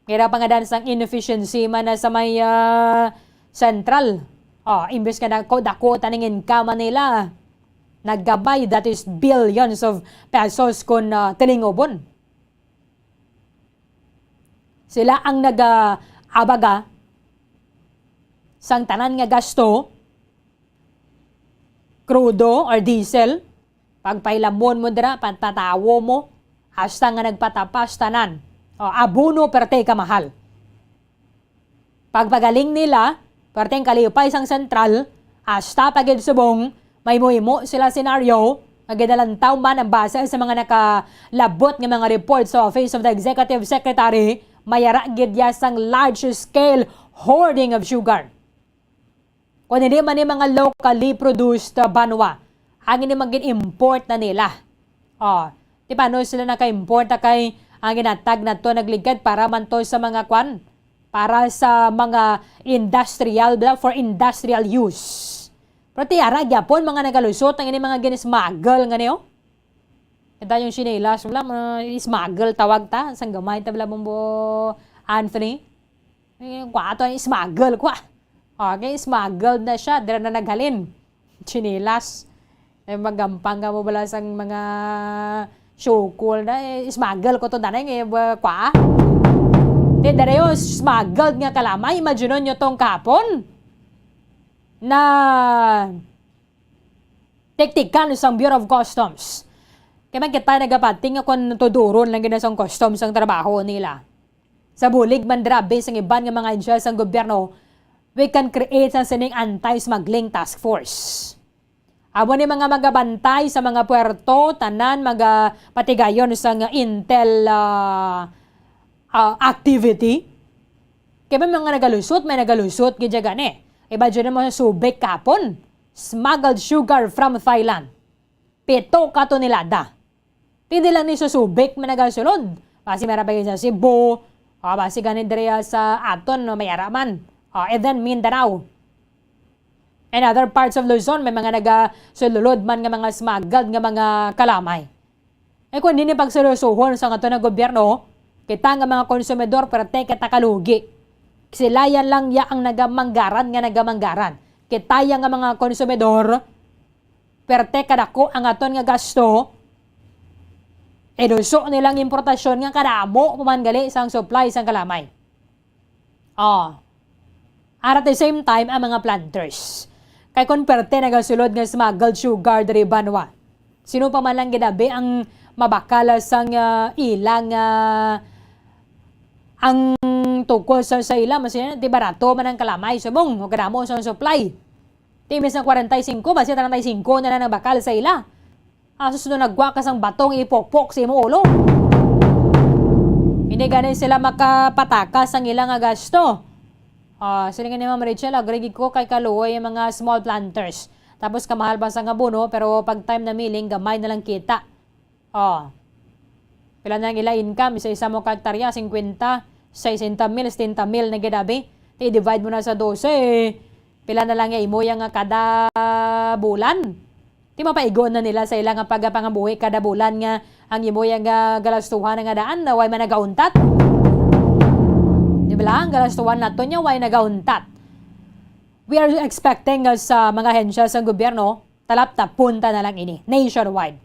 Ira pa nga dan sang inefficiency man na sa may, ah, sentral. Oh, imbes nga dako, dako taning income nila, naggamay, that is billions of pesos kun, ah, tilingubon. Sila ang nag-abaga sang tanan nga gasto, krudo or diesel, pagpailamon mo dira, pantatawo mo, hasta nga nagpatapas tanan. O, abono, perte ka mahal. Pagpagaling nila, perting kalipay sang sentral, hasta pa gid subong, Mahimo-himo sila senaryo nga ginalantaw man ang base sa mga nakalabot nga mga report sa Office of the Executive Secretary, mayara gid ya sang large-scale hoarding of sugar. Kung hindi man ni mga locally produced, uh, banwa, ang ini magin-import na nila. Oh, di paano sila naka-import na kay ang ginatag na to nagligad para man to sa mga kwan, para sa mga industrial, bla, for industrial use. Pero ti ara gyapon mga nagalusot ang ini mga gin-smuggle nga niyo. Kita yung sinelas, wala, mga smuggle tawag ta, sang gamay ta, bla, Bombo Anthony. Eh, kwa to, smuggle, kwa. Okay, smuggled na siya, dira na naghalin. Tsinelas. Eh, magampang ka mo bala sang mga syukol na, eh, smuggle ko to, danay, eh, ba, kwa. Di, dara yung smuggled nga kalamay, imagine nyo tong kapon na tektikan sang Bureau of Customs. Kaya man kita nagapating nga kung tuduron lang gina sang customs ang trabaho nila. Sa bulig man grabe sang iban nga mga ahensya sang gobyerno, we can create sa sining anti-smuggling task force. Amo ni mga magabantay sa mga puerto, tanan magapatigayon sa nga intel, ah, ah, activity. Kaya may mga nagalusot, may nagalusot gid gani. Iba dyan mo sa Subic kapon, smuggled sugar from Thailand. Pito ka tonelada. Hindi lang ni sa Subic man nagasulod. Basi may ra pa gid sa Cebu, o basi gani diri sa aton, no, may ara man. O, and then Mindanao. And other parts of Luzon, may mga nagasulod man nga mga smuggled nga mga kalamay. Eh, kung hindi pagseryosohon sa aton nga gobyerno, kita nga mga konsumidor, perte kita kalugi. Sila yan lang ya ang nagamanggaran nga nagamanggaran. Kita ya nga mga konsumidor, perte kadako ang aton nga gasto, iduso nilang importasyon nga kadamo pa man gali sang supply sang kalamay. Oh. At at the same time, ang mga planters. Kay kung perte nagasulod nga smuggled sugar diri banwa, sino pa man lang gid abi ang mabakal sang, ah, ilang, ah, ang tukos sa, sa ila, mas yun, di barato man ang kalamay, subong, o kadamo sa supply. Timis na kwarenta y singko, basi treinta y singko na lang ang bakal sa ila. Asus, no nagwa ka sang batong ipokpok sa imo ulo. Hindi gani sila makapatakas ang ila nga gasto. Ah, sila nga ni Ma'am Rachel, agree gid ko kay kaluoy ang mga small planters. Tapos kamahal pa sa nga abono, pero pag time na milling, gamay na lang kita. Oh. Pila na ang ila income? Isa-isa mo ka hektarya, singkwenta, sesenta mil, setenta mil na gid abi. Ti, i-divide mo na sa dose, pila na lang ya imo ya nga kada bulan? Ti, mapaigo na nila sa ila nga pagapangabuhi kada bulan nga ang imo ya nga galastuhan nga daan na way man nagauntat. Di ba lang? Galastuhan nato niya way nagauntat. We are expecting nga sa mga ahensya sa gobyerno, talaptapon ta na lang ini, nationwide.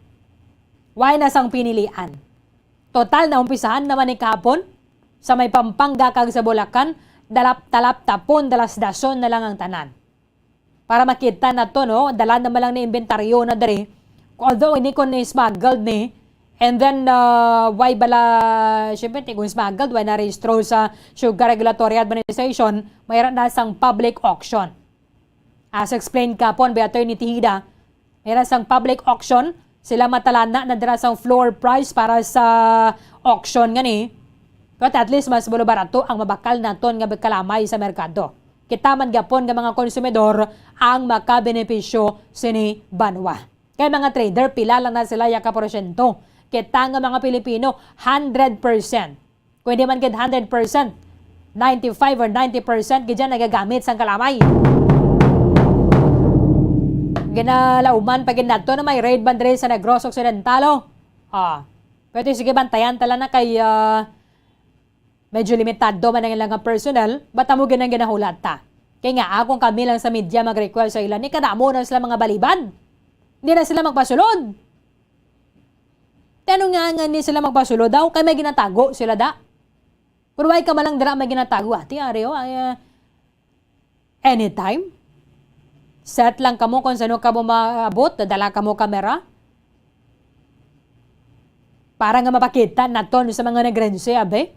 Way na sang pinilian. Total, naumpisahan naman ni kahapon, sa may Pampanga kag sa Bulacan, dalap-, talaptapon, dalasdason na lang ang tanan. Para makita nato, no, dala naman lang ni inventaryo na diri. Although, ini ko ni smuggled ni, and then, uh, why bala, syempre, ti kung smuggled, why na-rehistro sa Sugar Regulatory Administration, mayroon na sang public auction. As explained kapon by Attorney Tejeda, may ra sang public auction, sila matalana na dira sang floor price para sa auction nga ni. But at least mas barato ang mabakal naton nga kalamay sa merkado. Kita man gyapon nga mga konsumidor ang makabenepisyo sini banwa. Kay mga trader, pila lang na sila ya ka porsyento. Kita nga mga Pilipino, hundred percent. Kung hindi man gid hundred percent, ninety-five or ninety percent gid yan nagagamit sang kalamay. Ginalauman pa gid nato na may raid man diri sa Negros Occidental, oh. Ah, pwede sige bantayan ta lang na kay, ah, medyo limitado man ang ilang personnel, but amo gid ang ginahulat ta. Kay nga, akong kami lang sa media mag-request sa ila, ni kadamo na sila mga balibad. Hindi na sila magpasulod. Ti ano nga, nga ni sila magpasulod daw? Kay may ginatago sila da. Pero why ka malang dira may ginatago, ate, ari, oh, ay, ah, anytime? Set lang kamo kung sano kamo maabot, dadala kamo kamera. Para nga mapakita naton sa mga nagrense, abe.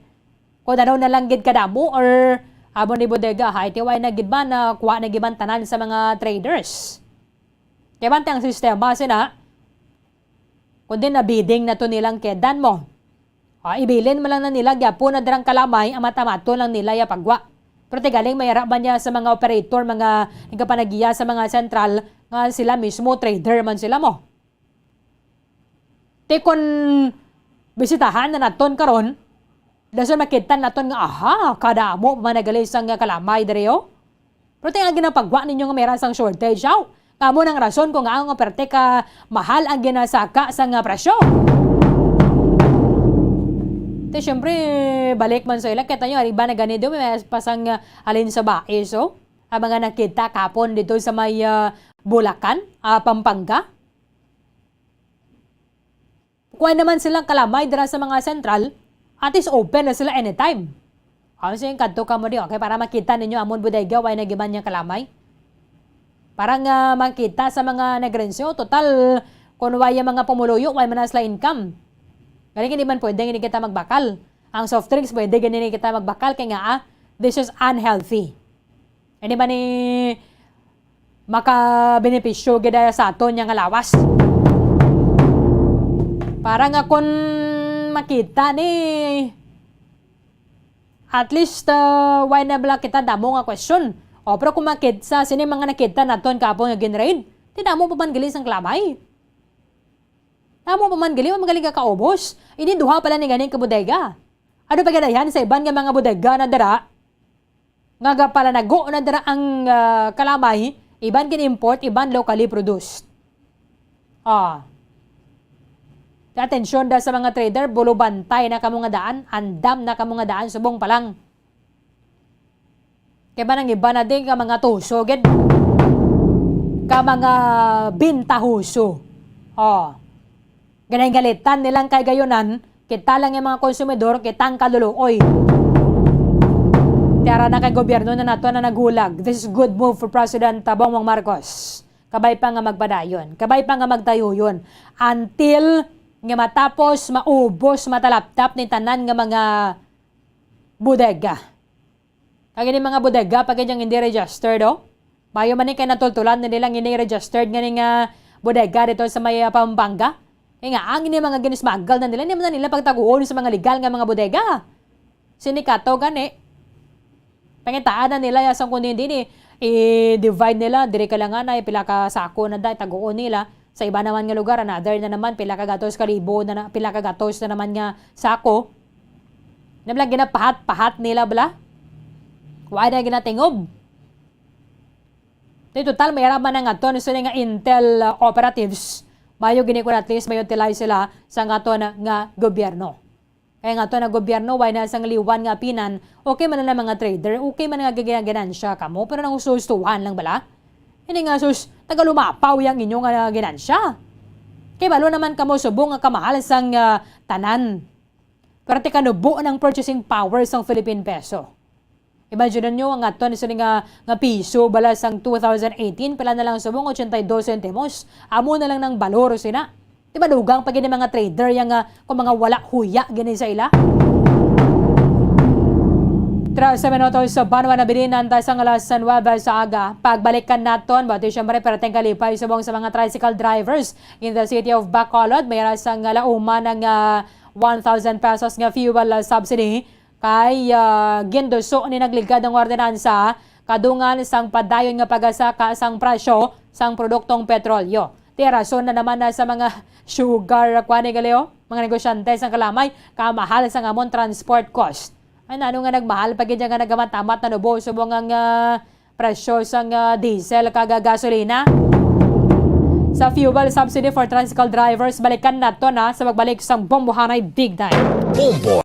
Kung ano na lang gid kadamo or amo ni bodega, hay, ti why na gid man, na kuha na gid man tanan sa mga traders. Kay bantay ang sistema sina, kundi na-bidding na to nilang kedan mo. Ah, ibilin man lang na nila gyapon na darang kalamay, amat-amaton lang nila ya pagwa. Pero ti galing may ara ba niya sa mga operator, mga nagapanagiya sa mga sentral, nga sila mismo trader man sila mo. Ti kun bisitahan na naton karon, dason makita naton nga, aha, kadamo pa man nagali sang kalamay diri, oh. Pero ti ang ginapagwa ninyo nga may ra sang shortage, aw? Kamo nang rason kung ano nga perte ka mahal ang ginasaka sa nga presyo. Ti, syempre, balik man sa ila, kita nyo, ariba na gani do, may pasang, ah, halin sa bae, so, ang mga nakita kapon dito sa may, ah, Bulacan, ah, Pampanga. Kuha naman silang kalamay dira sa mga sentral, at least open na sila anytime. Ang sige, kadto ka mo di, okay, para makita ninyo amon bodega, way nagiman niya kalamay. Para nga makita sa mga Negrense, total, kung way ang mga pumuluyo, way man na sila income. Galing, hindi man pwede, hindi kita magbakal. Ang soft drinks, pwede, gani kita magbakal, kay nga, ah, this is unhealthy. Hindi ba ni makabenepisyo gid sa aton nga lawas? Para nga kun makita ni, at least, uh, why na bala kita damo nga question? O, pero kung makita sa sini mga nakita naton kapon nga ginraid, ti damo pa man gali sang kalamay. Damo pa man gali, wa man gali ka kaubos. Ini duha pala ni ganing ka bodega. Ano pa ganayan sa iban nga mga bodega na dara? Nga gapalanago na dira ang, ah, kalamay, iban gin-import, iban locally produced. Ah. Atensyon da sa mga trader, bulubantay na kamo nga daan, andam na kamo nga daan, subong pa lang. Kay ba nang iba na din ka mga tuso, gid? Ka mga bintahuso. Oh. Ganay galitan nilang kay gayunan, kita lang yung mga konsumidor, kitang kaluluoy. Tiara na kay gobyerno na nato na naghulag. This is good move for President Bongbong Marcos. Kabay pa nga magpadayon, kabay pa nga magtayuyon. Until nga matapos, maubos, matalaptap ni tanan nga mga bodega. Kag ini mga bodega pa gid yang hindi registered, oh. Bayo man ni kay natultulan na nilang hindi registered nga ning, ah, bodega dito sa may, ah, Pampanga. Kay nga, ang ini mga ginismagal na nila, hindi man na nila pagtaguon sa mga legal nga mga bodega. Sinikato gani. Pangitaan na nila ya sang kundi hindi ni i-divide nila, diri ka lang anay, pila ka sako na dai, taguon nila. Sa iba naman nga lugar, another na naman, pila ka gatos ka libo na, na, pila ka gatos na naman nga sako. Na bala ginapahat-pahat nila bala. Wa na ginatingob. Di total, may araman na nga to, ni sila nga intel, uh, operatives. Mayo gini kung at least may utilize sila sa nga to na, nga gobyerno. Kaya nga to na gobyerno, way na sang liwan nga apinan, okay man na mga trader, okay man nga gina-, ginansya kamo, pero nang usustuhan lang bala? Hindi nga sus, tagalumapaw yang inyo nga ginansya. Kay balo naman kamo subong nga kamahal sang, ah, tanan. Pero ti kanubo ng purchasing power sang Philippine peso. Imagine nyo ang aton sini nga, nga piso bala sang two thousand eighteen, pila na lang subong, ochenta y dos centimos. Amo na lang ng balor sina. Di ba dugang pa gini mga trader yang, ah, kung mga wala huya gini sa ila? Trese minutos sa banwa na bininan ta sa alas nuebe sa aga. Pagbalikan naton, bati siyempre, perting kalipay subong sa mga tricycle drivers in the city of Bacolod. May rasa nga lauman ang, ah, one thousand pesos nga fuel, ah, subsidy. Kay, ah, ginduso ni nagligad ang ordinansa kadungan sang padayon nga pagasaka sang presyo sang produktong petrolyo. Ti rason na naman na sa mga sugar, kuan ni gali, oh, mga negosyante sang kalamay, kamahal sang amon transport cost. Ay, nano nga nagmahal pa gid nga nagamamat na nubo subong ang, ah, presyo sang, ah, diesel kag gasolina. Sa fuel subsidy for tricycle drivers, balikan nato na sa pagbalik sang Bombohanay Big Time. Bombo.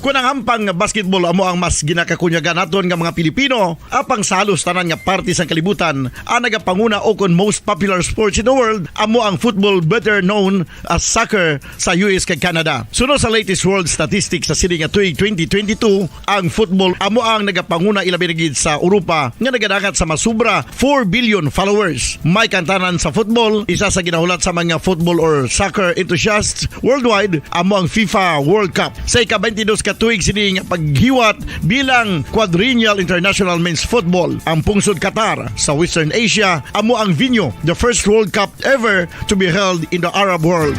Kon ang hampang nga basketball amo ang mas ginakakunyagan naton nga mga Pilipino, apang sa halos tanan nga parte sang kalibutan, ang nagapanguna o kon most popular sports in the world amo ang football, better known as soccer, sa U S kag Canada. Suno sa latest world statistics sa sini nga tuig twenty twenty-two, ang football amo ang nagapanguna, ilabi na gid sa Europa, nga nagadangat sa masubra four billion followers. May kantanan sa football, isa sa ginahulat sa mga football or soccer enthusiasts worldwide, amo ang FIFA World Cup. Sa ika-twenty-dos ka Tuig sini nga paghiwat bilang Quadrennial International Men's Football, ang pungsod Qatar sa Western Asia amo ang venue, the first World Cup ever to be held in the Arab world.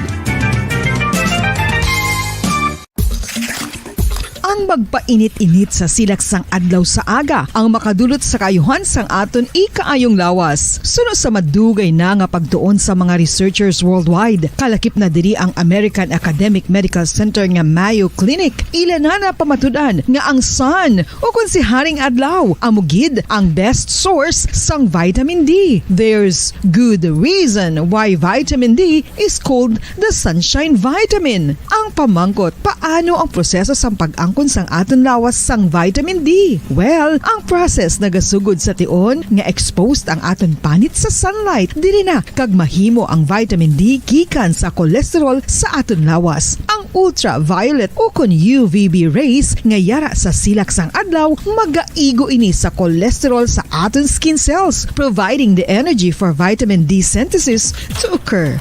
Ang magpainit-init sa silak sang adlaw sa aga ang makadulot sa kaayuhan sang aton ikaayong lawas. Suno sa madugay na nga pagtuon sa mga researchers worldwide, kalakip na diri ang American Academic Medical Center nga Mayo Clinic. Ila na napamatud-an nga ang sun, o kon si Haring Adlaw, amo gid ang best source sang vitamin D. There's good reason why vitamin D is called the sunshine vitamin. Ang pamangkot, paano ang proseso sang pag-angkon sang aton lawas sang vitamin D? Well, ang process nagasugod sa tion nga exposed ang aton panit sa sunlight. Diri na kag mahimo ang vitamin D gikan sa cholesterol sa aton lawas. Ang ultraviolet o kon U V B rays nga yara sa silak sang adlaw magaigo ini sa cholesterol sa aton skin cells, providing the energy for vitamin D synthesis to occur.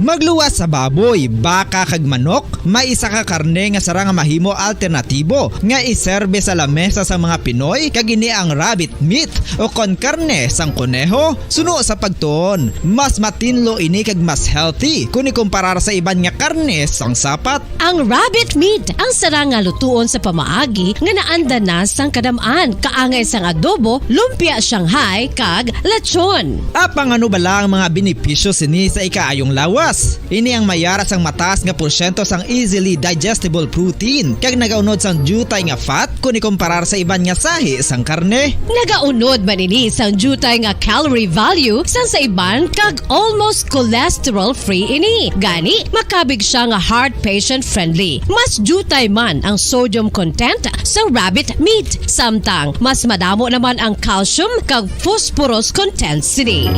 Magluwas sa baboy, baka kag manok, may isa ka karne nga sarang nga mahimo alternatibo nga iserbe sa lamesa sang mga Pinoy, kag ini ang rabbit meat o kon karne sang koneho. Suno sa pagtuon, mas matinlo ini kag mas healthy kon ikumparar sa iban nga karne sang sapat. Ang rabbit meat ang sarang nga lutuon sa pamaagi nga naanda na sang kadam-an, kaangay sang adobo, lumpia Shanghai, kag lechon. Apang ano bala ang mga benepisyo sini sa ikaayong lawas? Ini ang mayara sang mataas nga porsyento sang easily digestible protein kag nagaunod sang diutay nga fat kon ikumparar sa iban nga sahi sang karne. Nagaunod man ini sang diutay nga calorie value sang sa iban kag almost cholesterol-free ini. Gani, makabig siya nga heart patient-friendly. Mas diutay man ang sodium content sa rabbit meat, samtang mas madamo naman ang calcium kag phosphorus content sini.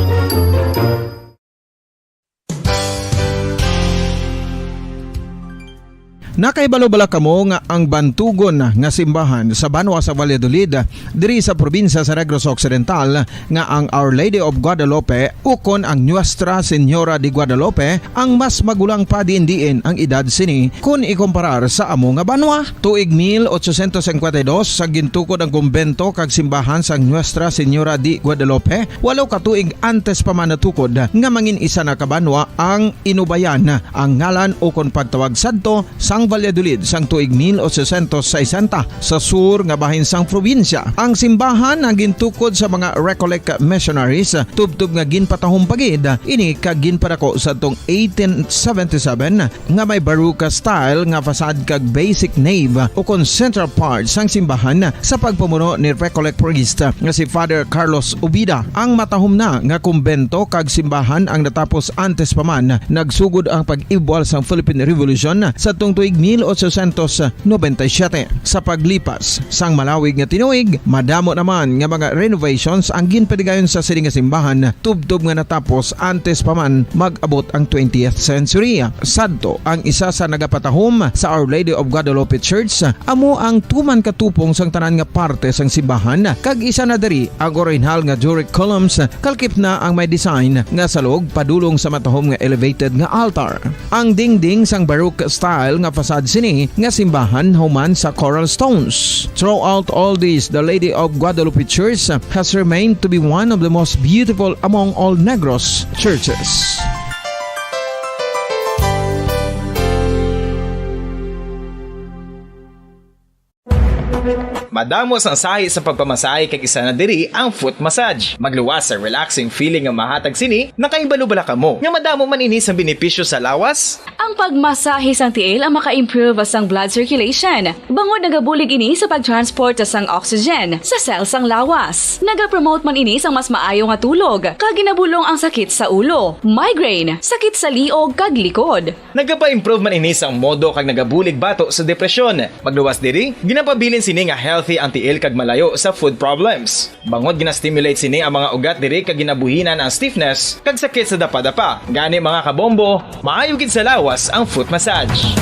Nakahibalo bala kamo nga ang bantugon nga simbahan sa banwa sa Valladolid, diri sa probinsya sa Negros Occidental, nga ang Our Lady of Guadalupe ukon ang Nuestra Señora de Guadalupe ang mas magulang pa diin-diin ang edad sini kon ikumparar sa amo nga banwa? Tuig mil ochocientos cincuenta y dos sa gintukod ang kumbento kag simbahan sang Nuestra Señora de Guadalupe, walo ka tuig antes pa man natukod nga mangin isa na ka banwa ang Inubayan ang ngalan ukon pagtawag sadto sang Valladolid sang tuig mil ochocientos sesenta sa sur nga bahin sang probinsya. Ang simbahan ang gintukod sa mga Recollect missionaries, tubtob nga ginpatahom pa gid ini kag ginpadako sadtong eighteen seventy-seven nga may Baroque style nga facade kag basic nave ukon central part sang simbahan sa pagpamuno ni Recollect priest nga si Father Carlos Ubida. Ang matahom na nga kumbento kag simbahan ang natapos antes pa man nagsugod ang pag-ibwal sang Philippine Revolution sadtong tuig mil ochocientos noventa y siete. Sa paglipas sang malawig nga tinuig, madamo naman nga mga renovations ang ginpadigayon sa sini nga simbahan, tubtob nga natapos antes pa man mag-abot ang twentieth century. Sadto, ang isa sa nagapatahom sa Our Lady of Guadalupe Church amo ang tuman ka tupong sang tanan nga parte sang simbahan, kag isa na diri ang orihinal nga Doric columns, kalakip na ang may design nga salog padulong sa matahom nga elevated nga altar. Ang dingding sang Baroque style nga facade sini nga simbahan human sa coral stones. Throughout all this, the Lady of Guadalupe Church has remained to be one of the most beautiful among all Negros churches. Madamo sang sahi sa pagpamasahe, kag isa na diri ang foot massage. Magluwas sa relaxing feeling nga mahatag sini. Nakahibalo bala kamo nga madamo man ini sang benepisyo sa lawas? Ang pagmasahe sang tiil ang maka-improve sang blood circulation, bangod nagabulig ini sa pag-transport sang oxygen sa cell sang lawas. Nagapromote man ini sang mas maayo nga tulog, kag ginabulong ang sakit sa ulo, migraine, sakit sa liog, kag likod. Nagapa-improve man ini sang modo kag nagabulig bato sa depresyon. Magluwas diri, ginapabilin sini nga healthy ang tiil kag malayo sa foot problems. Bangod gina-stimulate sini ang mga ugat diri kag ginabuhinan ang stiffness kag sakit sa dapadapa. Gani, mga kabombo, maayo gid sa lawas ang foot massage.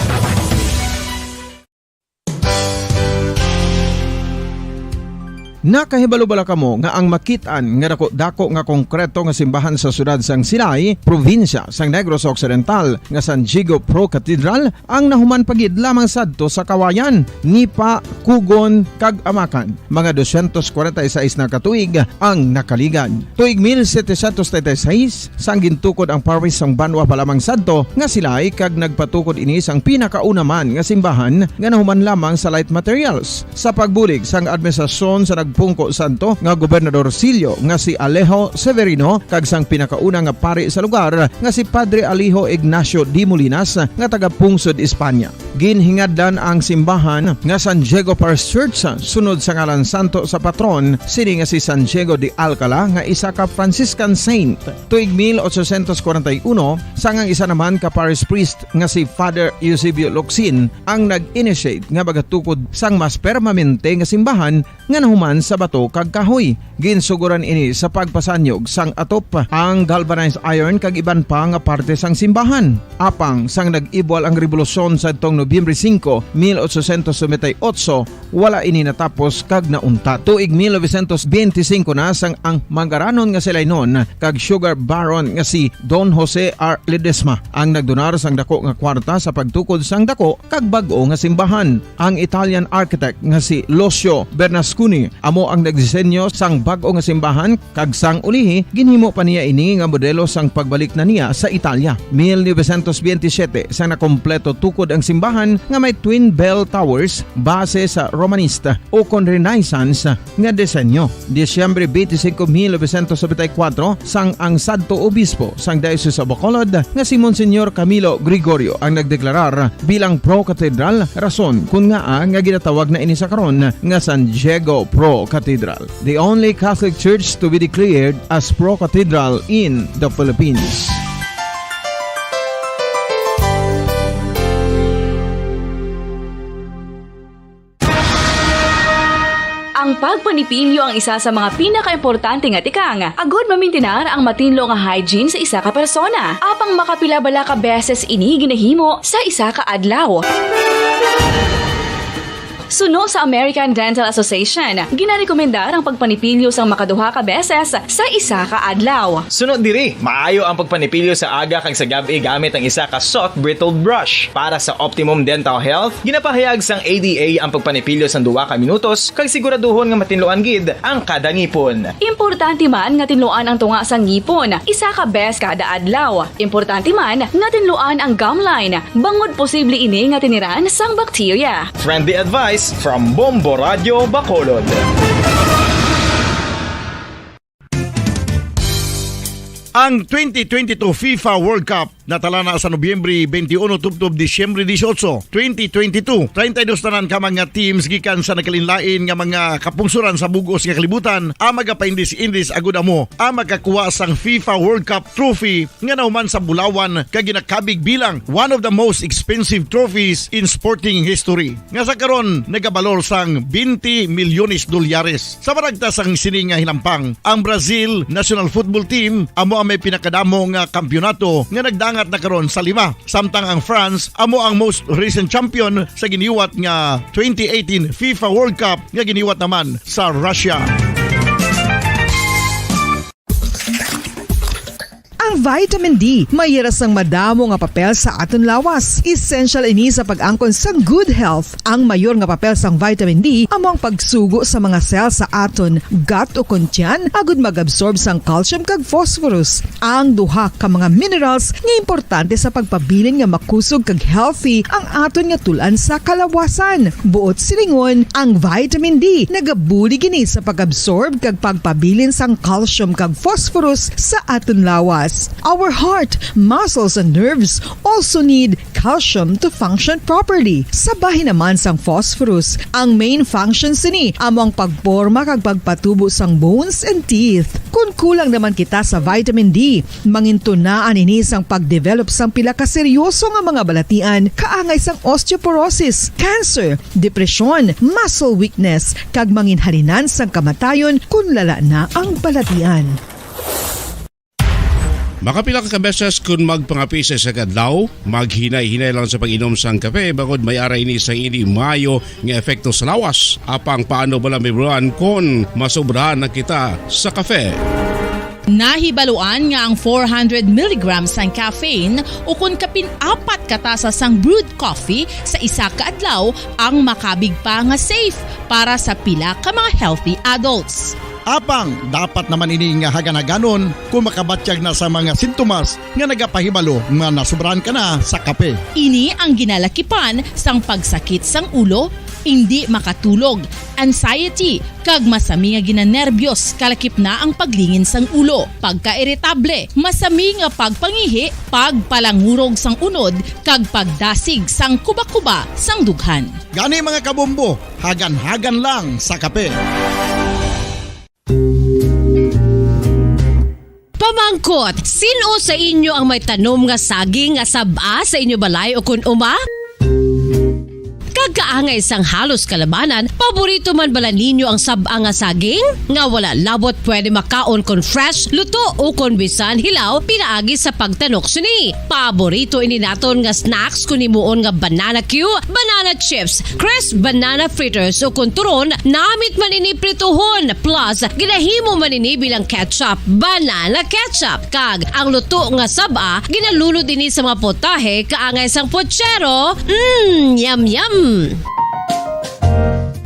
Nakahibalo bala kamo nga ang makit-an nga dako-dako nga konkreto nga simbahan sa siyudad sang Silay, probinsya sang Negros Occidental, nga San Diego Pro Cathedral, ang nahuman pa gid lamang sadto sa kawayan, nipa, kugon, kag amakan? Mga dosyentos kwarenta y seis na ka tuig ang nakaligad. Tuig mil setecientos treinta y seis, sang gintukod ang parish sang banwa pa lamang sadto nga Silay, kag nagpatukod ini sang pinakauna man nga simbahan nga nahuman lamang sa light materials. Sa pagbulig sang administrasyon sa nagpungko sadto nga Gobernador Silio nga si Alejo Severino kag sang pinakauna nga pari sa lugar nga si Padre Alejo Ignacio de Molinas nga taga Pungsod, Espanya. Ginhingadlan ang simbahan nga San Diego Parish Church sunod sa ngalan santo sa patron sini nga si San Diego de Alcala nga isa ka Franciscan saint. Tuig mil ochocientos kwarenta y uno, sang ang isa naman ka parish priest nga si Father Eusebio Locsin ang nag-initiate nga magatukod sang mas permanente nga simbahan nga nahuman sa bato kag kahoy. Ginsugoran ini sa pagpasanyog sang atop, ang galvanized iron kag iban pa nga parte sang simbahan. Apang sang nag-ibwal ang rebolusyon sadtong Nobyembre singko, mil ochocientos noventa y ocho, wala ini natapos kag nauntat. Tuig mil novecientos benti singko na sang ang manggaranon nga Silaynon kag sugar baron nga si Don Jose R. Ledesma ang nagdonar sang dako nga kwarta sa pagtukod sang dako kag bag-o nga simbahan. Ang Italian architect nga si Lucio Bernasconi amo ang nagdisenyo sang bag-o nga simbahan, kag sang ulihi ginhimo pa niya ini nga modelo sang pagbalik na niya sa Italia. Mil novecientos benti siyete, sang nakompleto tukod ang simbahan nga may twin bell towers base sa Romanista o kon Renaissance nga disenyo. Disyembre twenty-five, mil novecientos noventa y cuatro, sang ang sadto obispo sang Diocese of Bacolod nga si Monsignor Camilo Gregorio ang nagdeklarar bilang Pro Cathedral, rason kun ngaa nga ginatawag na ini sa karon nga San Diego Pro Cathedral, the only Catholic church to be declared as Pro Cathedral in the Philippines. Ang pagpanipilyo ang isa sa mga pinakaimportante nga tikang agud mamintinar ang matinlo nga hygiene sa isa ka persona. Apang makapila bala ka beses ini ginahimo sa isa ka adlaw? Suno sa American Dental Association, ginarekomendar ang pagpanipilyo sang makaduha ka beses sa isa ka adlaw. Suno diri, maayo ang pagpanipilyo sa aga kag sa gab-i gamit ang isa ka soft bristled brush. Para sa optimum dental health, ginapahayag sang A D A ang pagpanipilyo sang duha ka minutos kag siguraduhon nga matinluan gid ang kada ngipon. Importante man nga tinluan ang tunga sang ngipon isa ka bes kada adlaw. Importante man nga tinluan ang gum line, bangod posible ini nga tiniran sang bakterya. Friendly advice from Bombo Radio Bacolod. Ang twenty twenty-two FIFA World Cup natala na sa Nobyembre twenty-one tubtob Disyembre dieciocho, twenty twenty-two. Treinta y dos tanan ka mga teams gikan sa nagkalainlain nga mga kapungsoran sa bug-os nga kalibutan ang magapaindis-indis agud amo ang makakuha sang FIFA World Cup trophy nga nahuman sa bulawan kag ginakabig bilang one of the most expensive trophies in sporting history, nga sa karon nagabalor sang twenty milyones dolyares. Sa maragta sang sini nga hinampang, ang Brazil national football team amo ang may pinakadamo nga kampiyonato nga nagdangat na karon sa lima, samtang ang France amo ang most recent champion sa giniwat nga twenty eighteen FIFA World Cup nga giniwat naman sa Russia. Ang vitamin D may hira sang madamo nga papel sa aton lawas. Essential ini sa pag-angkon sang good health. Ang mayor nga papel sang vitamin D amo ang pagsugo sa mga cell sa aton gut o kon tiyan agud mag-absorb sang calcium kag phosphorus, ang duha ka mga minerals nga importante sa pagpabilin nga makusog kag healthy ang aton nga tul-an sa kalawasan. Buot silingon, ang vitamin D nagabulig ini sa pag-absorb kag pagpabilin sang calcium kag phosphorus sa aton lawas. Our heart, muscles, and nerves also need calcium to function properly. Sa bahin naman sang phosphorus, ang main function sini amo ang pagporma kag pagpatubo sang bones and teeth. Kon kulang naman kita sa vitamin D, mangintunaan ini sang pag-develop sang pila ka seryoso nga mga balatian, kaangay sang osteoporosis, cancer, depresyon, muscle weakness, kag manginhalinan sang kamatayon kon lala na ang balatian. Makapila ka beses kun magpangape sa isa ka adlaw, maghinay-hinay lang sa pag-inom sang kape, bangod may ara ini sang indi maayo nga epekto sa lawas. Apang paano bala mahibaluan kon masobrahan na kita sa kape? Nahibaluan nga ang four hundred milligrams sang caffeine, ukon kapin apat ka tasa sang brewed coffee sa isa ka adlaw, ang makabig pa nga safe para sa pila ka mga healthy adults. Apang dapat naman ini nga hagan-haganon kung makabatyag na sa mga sintomas nga nagapahibalo nga nasobrahan ka na sa kape. Ini ang ginalakipan sang pagsakit sang ulo, indi makatulog, anxiety, kag masami nga ginanerbiyos, kalakip na ang paglingin sang ulo, pagkairitable, masami nga pagpangihi, pagpalangurog sang unod, kag pagdasig sang kuba-kuba sang dughan. Gani, mga kabombo, hagan-hagan lang sa kape. Pamangkot, sin-o sa inyo ang may tanom nga saging nga sab-a sa inyo balay ukon uma? Kag kaangay sang halos kalabanan, paborito man bala ninyo ang sab-a nga saging? Nga wala labot pwede makaon kon fresh, luto, ukon bisan hilaw pinaagi sa pagtanok sini. Paborito ini naton nga snacks kon himuon nga banana cue, banana chips, crisp banana fritters, ukon turon, namit man ini prituhon, plus ginahimo man ini bilang ketchup, banana ketchup, kag ang luto nga sab-a ginalunod ini sa mga potahe kaangay sang pochero. Mm, yum, yum!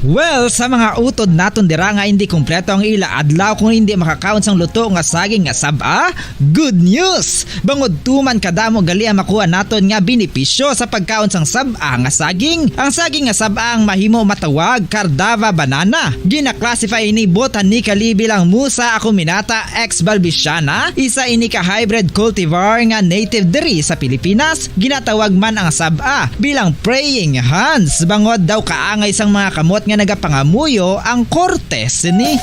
Well, sa mga utod naton dira nga indi kompleto ang ila adlaw kung indi makakaon sang luto nga saging nga sab-a, good news! Bangod tuman kadamo gali ang makuha naton nga benepisyo sa pagkaon sang sab-a nga saging. Ang saging nga sab-a ang mahimo matawag Cardava banana. Gina-classify ini botanically bilang Musa acuminata ex balbisiana, isa ini ka hybrid cultivar nga native diri sa Pilipinas. Ginatawag man ang sab-a bilang praying hands, bangod daw kaangay sang mga kamot nga nagapangamuyo ang korte sini.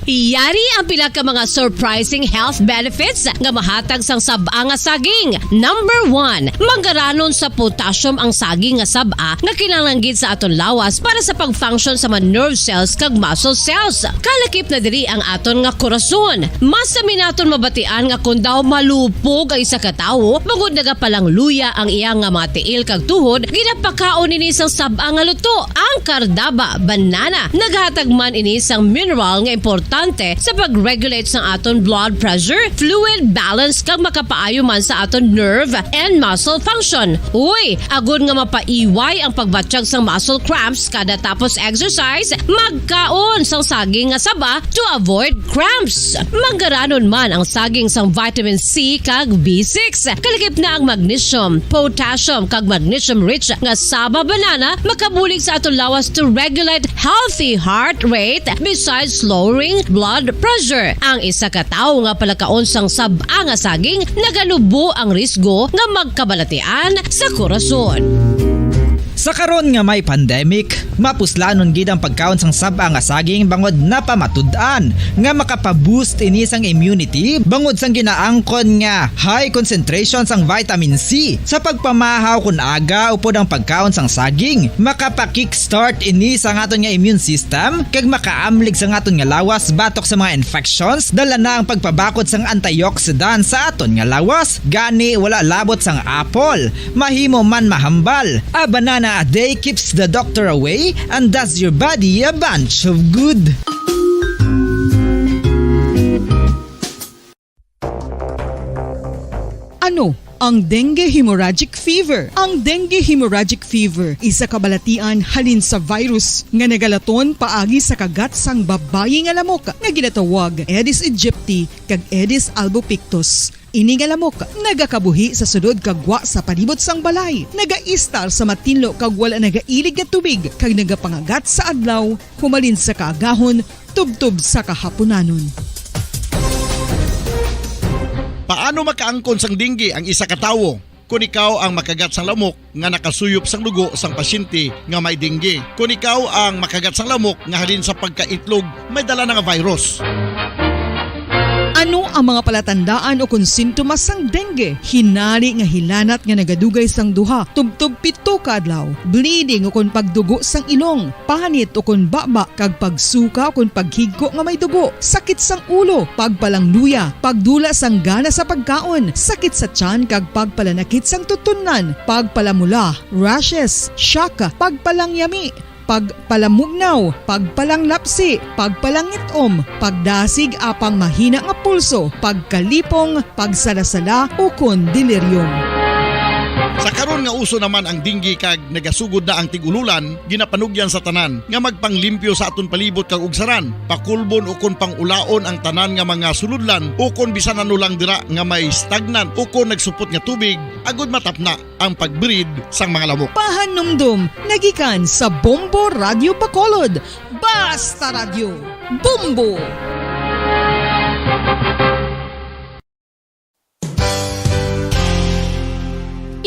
Yari ang pila ka mga surprising health benefits nga mahatag sang sab-a nga saging. Number one, manggaranon sa potassium ang saging nga sab-a nga kinahanglan gid sa aton lawas para sa pag-function sa mga nerve cells kag muscle cells. Kalakip na diri ang aton nga korason. Masami naton mabatian nga kon daw malupog ang isa ka tawo, bangod nagapalangluya ang iya nga mga tiil kag tuhod, ginapakaon ini sang sab-a nga luto, ang Cardaba banana. Naghatag man ini sang mineral nga importante sa pag-regulate sang aton blood pressure, fluid balance, kag makapaayo man sa aton nerve and muscle function. Uy, agod nga mapaiway ang pagbatyag sang muscle cramps kada tapos exercise, magkaon sang saging nga saba to avoid cramps. Manggaranon man ang saging sang vitamin C kag B six. Kalakip na ang magnesium, potassium, kag magnesium-rich nga saba banana makabulig sa aton lawas to regulate healthy heart rate besides lowering blood pressure. Ang isa ka tawo nga palakaon sang sab-a nga saging naganubo ang risgo nga magkabalatian sa korason. Sa karon nga may pandemic, mapuslanon gid ang pagkaon sang sab-a nga saging bangod napamatud-an nga makapa-boost ini sang immunity bangod sang ginaangkon nga high concentration sang vitamin C. Sa pagpamahaw kon aga upod ang pagkaon sang saging, makapa-kickstart ini sa aton nga immune system kag makaamlig sa aton nga lawas batok sa mga infections, dala na ang pagpabakod sang antioxidant sa aton nga lawas. Gani, wala labot sang apple, mahimo man mahambal. A banana a day keeps the doctor away and does your body a bunch of good. Ano ang dengue hemorrhagic fever? Ang dengue hemorrhagic fever isa ka balatian halin sa virus nga nagalaton paagi sa kagat sang babayi nga lamok nga ginatawag Aedes aegypti kag Aedes albopictus. Ini nga lamok nagakabuhi sa sulod kag gwa sa palibot sang balay, nagaistar sa matinlo kag wala nagailig nga tubig, kag nagapangagat sa adlaw humalin sa kaagahon tubtob sa kahapunanon. Paano makaangkon sang dengue ang isa ka tawo? Kon ikaw ang makagat sang lamok nga nakasuyop sang dugo sang pasyente nga may dengue. Kon ikaw ang makagat sang lamok nga halin sa pagkaitlog may dala na nga virus. Ano Ang mga palatandaan ukon sintomas sang dengue: hinari nga hilanat nga nagadugay sang duha tubtob pito ka adlaw, bleeding ukon pagdugo sang ilong, panit ukon baba, kag pagsuka ukon paghigko nga may dugo, sakit sang ulo, pagpalangluya, pagdula sang gana sa pagkaon, sakit sa tiyan kag pagpalanakit sang tutunlan, pagpalamula, rashes, shock, pagpalangyami, pagpalamugnaw, pagpalanglapsi, pagpalangit-om, pagdasig apang mahina nga pulso, pagkalipong, pagsalasala, ukon delirium. Sa karon nga uso naman ang dengue kag nagasugod na ang tig-ululan, ginapanugyan sa tanan nga magpanglimpyo sa aton palibot kag ugsaran, pakulbon ukon pangulaon ang tanan nga mga sulodlan ukon bisan ano lang dira nga may stagnant ukon nagsupot nga tubig, agud matapna ang pag-breed sang mga lamok. Pahanumdom nga gikan sa Bombo Radyo Bacolod. Basta Radyo, Bombo!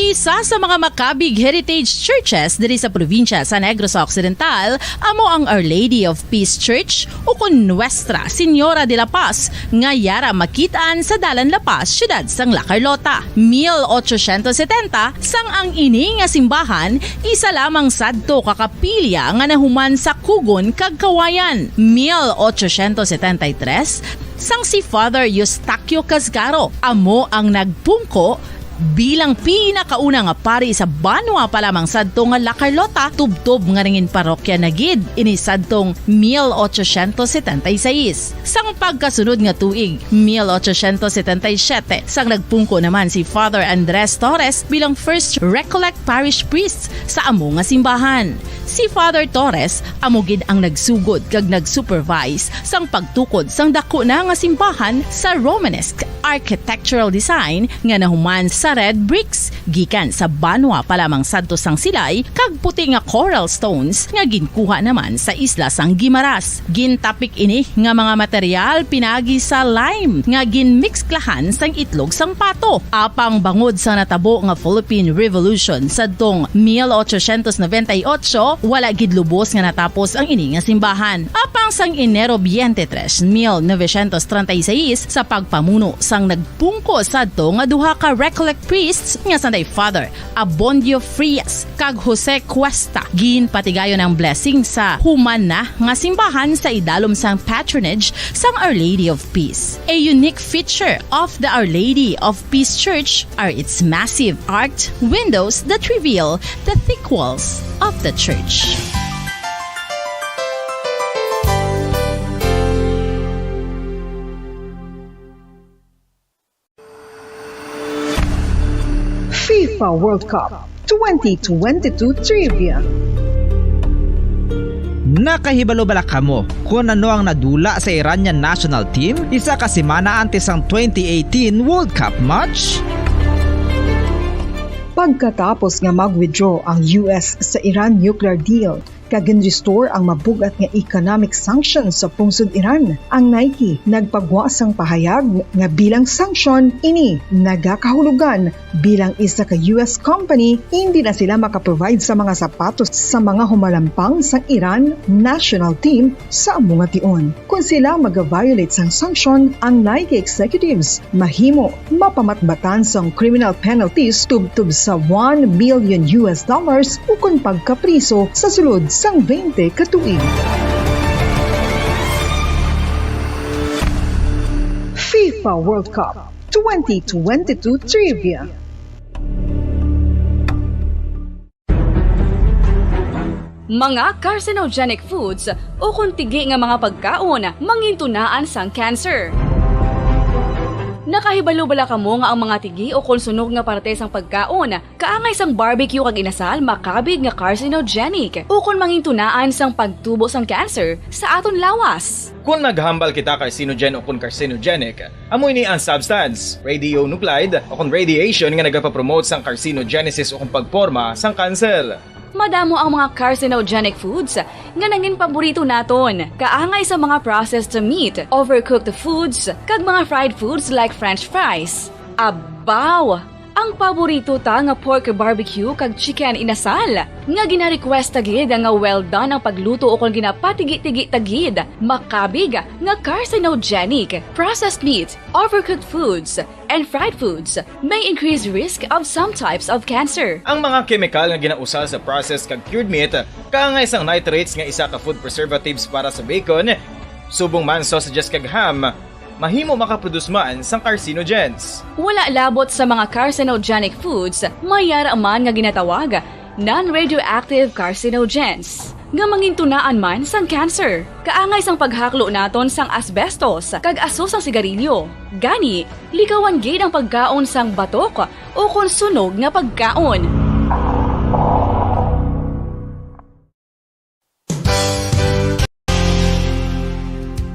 Isa sa mga makabig heritage churches diri sa probinsya sa Negros Occidental amo ang Our Lady of Peace Church, ukon Nuestra Señora de la Paz, nga yara makit-an sa Dalan La Paz, siyudad sang La Carlota. Mil ochocientos setenta, sang ang ini nga simbahan isa lamang sadto ka kapilya nga nahuman sa kugon kag kawayan. Mil ochocientos setenta y tres, sang si Father Eustaquio Casgaro amo ang nagpungko bilang pinakauna nga pari sa banwa pa lamang sadto nga La Carlota, tubtob nga nangin parokya na gid ini sadtong mil ochocientos setenta y seis. Sang pagkasunod nga tuig, mil ochocientos setenta y siete, sang nagpungko naman si Father Andres Torres bilang First Recollect Parish Priest sa amo nga simbahan. Si Father Torres amo gid ang nagsugod kag nag-supervise sang pagtukod sang daku na nga simbahan sa Romanesque architectural design nga nahuman sa red bricks gikan sa banwa pa lamang sadto sang Silay kag puti nga coral stones nga ginkuha naman sa isla sang Guimaras. Gintapik ini nga mga material pinagi sa lime nga ginmiksklahan sang itlog sang pato. Apang bangod sa natabo nga Philippine Revolution sadtong mil ochocientos noventa y ocho, wala gid lubos nga natapos ang ini nga simbahan. Apang sang Enero twenty-three, mil novecientos treinta y seis, sa pagpamuno sang nagpungko sadto nga duha ka Recollect priests nga sanday Father Abondio Frias kag Jose Cuesta, ginpatigayon ang blessing sa human na nga simbahan sa idalom sang patronage sang Our Lady of Peace. A unique feature of the Our Lady of Peace Church are its massive arched windows that reveal the thick walls of the church. FIFA World Cup twenty twenty-two Trivia. Nakahibalo bala kamo kon ano ang nadula sa Iranian national team isa ka semana antes sang twenty eighteen World Cup match? Pagkatapos nga mag-withdraw ang U S sa Iran nuclear deal, kag gin-restore ang mabug-at nga economic sanctions sa pungsod Iran. Ang Nike nagpagwa sang pahayag nga bilang sanction ini nagakahulugan bilang isa ka U S company, hindi na sila makaprovide sa mga sapatos sa mga humalampang sang Iran national team sa amo nga tion. Kon sila mag-violate sang sanction, ang Nike executives mahimo mapamatbatan sang criminal penalties tubtob sa one million U S dollars ukon pagkapriso sa sulod sang twenty ka tuig. FIFA World Cup twenty twenty-two Trivia. Mga carcinogenic foods ukon tigi nga mga pagkaon mangintunaan sang cancer. Nakahibalo bala kamo nga ang mga tigi ukon sunog nga parte sang pagkaon kaangay sang barbecue kag inasal makabig nga carcinogenic ukon mangintunaan sang pagtubo sang cancer sa aton lawas? Kon naghambal kita carcinogen ukon carcinogenic, amo ini ang substance, radionuclide, ukon radiation nga nagapapromote sang carcinogenesis ukon pagporma sang cancer. Madamo ang mga carcinogenic foods nga nangin paborito naton, kaangay sa mga processed meat, overcooked foods, kag mga fried foods like French fries. Abaw! Ang paborito ta nga pork barbecue kag chicken inasal, nga gina-request ta gid nga well done ang pagluto ukon ginapatigi-tigi ta gid, makabig nga carcinogenic. Processed meat, overcooked foods, and fried foods may increase risk of some types of cancer. Ang mga kemikal nga ginausal sa processed kag cured meat, kaangay sang nitrates nga isa ka food preservatives para sa bacon, subong man sausages kag ham, mahimo makaproduce man sang carcinogens. Wala labot sa mga carcinogenic foods, may yara man nga ginatawag non-radioactive carcinogens, nga mangintunaan man sang cancer. Kaangay sang paghaklo naton sang asbestos kag aso sang sigarilyo. Gani, likawan gid ang pagkaon sang batok ukon sunog nga pagkaon.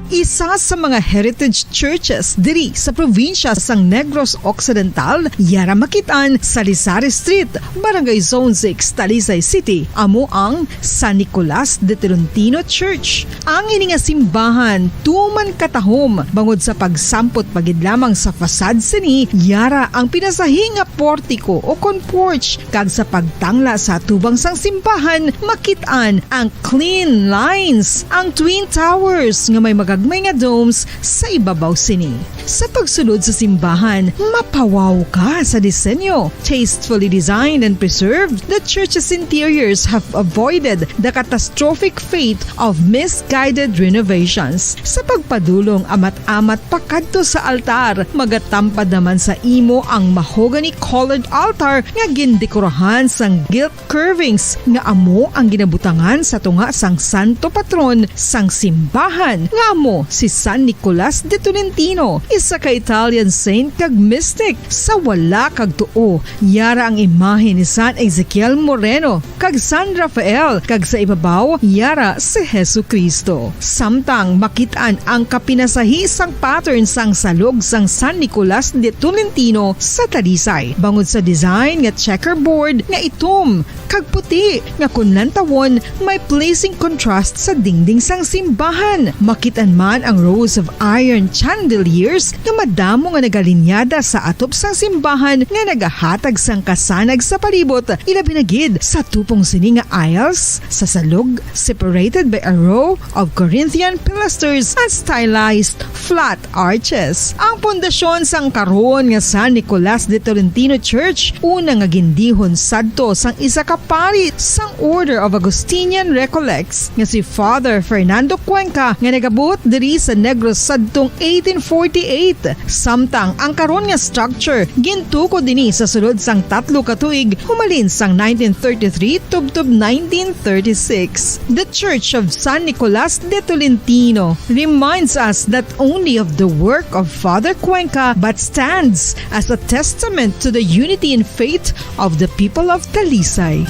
Isa sa mga heritage churches diri sa probinsya sang Negros Occidental, yara makit-an sa Lisari Street, Barangay Zone six, Talisay City, amo ang San Nicolas de Tolentino Church. Ang ini nga simbahan tuman katahom bangod sa pagsampot pa gid lamang sa facade sini, yara ang pinasahi nga portiko ukon porch, kag sa pagtangla sa atubang sang simbahan, makit-an ang clean lines, ang twin towers nga may magagmay nga domes sa ibabaw sini. Sa pagsulod sa simbahan, mapawaw ka sa disenyo. Tastefully designed and preserved, the church's interiors have avoided the catastrophic fate of misguided renovations. Sa pagpadulong amat-amat pakadto sa altar, magatampad naman sa imo ang mahogany-colored altar nga gindekorahan sang gilt curvings nga amo ang ginabutangan sa tunga sang santo patron sang simbahan, nga amo si San Nicolas de Tolentino, isa ka Italian saint kag mystic. Sa wala kag tuo, yara ang imahe ni San Ezekiel Moreno kag San Rafael, kag sa ibabaw, yara si Jesu-Cristo. Samtang makit-an ang kapinasahi sang pattern sang salog sang San Nicolas de Tolentino sa Talisay, bangod sa design nga checkerboard nga itom kag puti, nga kon lantawon may pleasing contrast sa dingding sang simbahan. Makit-an man ang rows of iron chandeliers nga madamo nga nagalinyada sa atop sang simbahan nga nagahatag sang kasanag sa palibot, ilabi na gid sa tupong sini nga aisles sa salog, separated by a row of Corinthian pilasters and stylized flat arches. Ang pundasyon sang karon nga San Nicolas de Tolentino Church, una nga gindihon sadto sang isa ka pari sang Order of Augustinian Recollects nga si Father Fernando Cuenca, nga nagabot diri sa Negros sadtong eighteen forty-eight. Samtang ang karon nga structure gintukod dini sa sulod sang tatlo ka tuig, humalin sang nineteen thirty-three tubtob nineteen thirty-six. The Church of San Nicolas de Tolentino reminds us not only of the work of Father Cuenca, but stands as a testament to the unity in faith of the people of Talisay.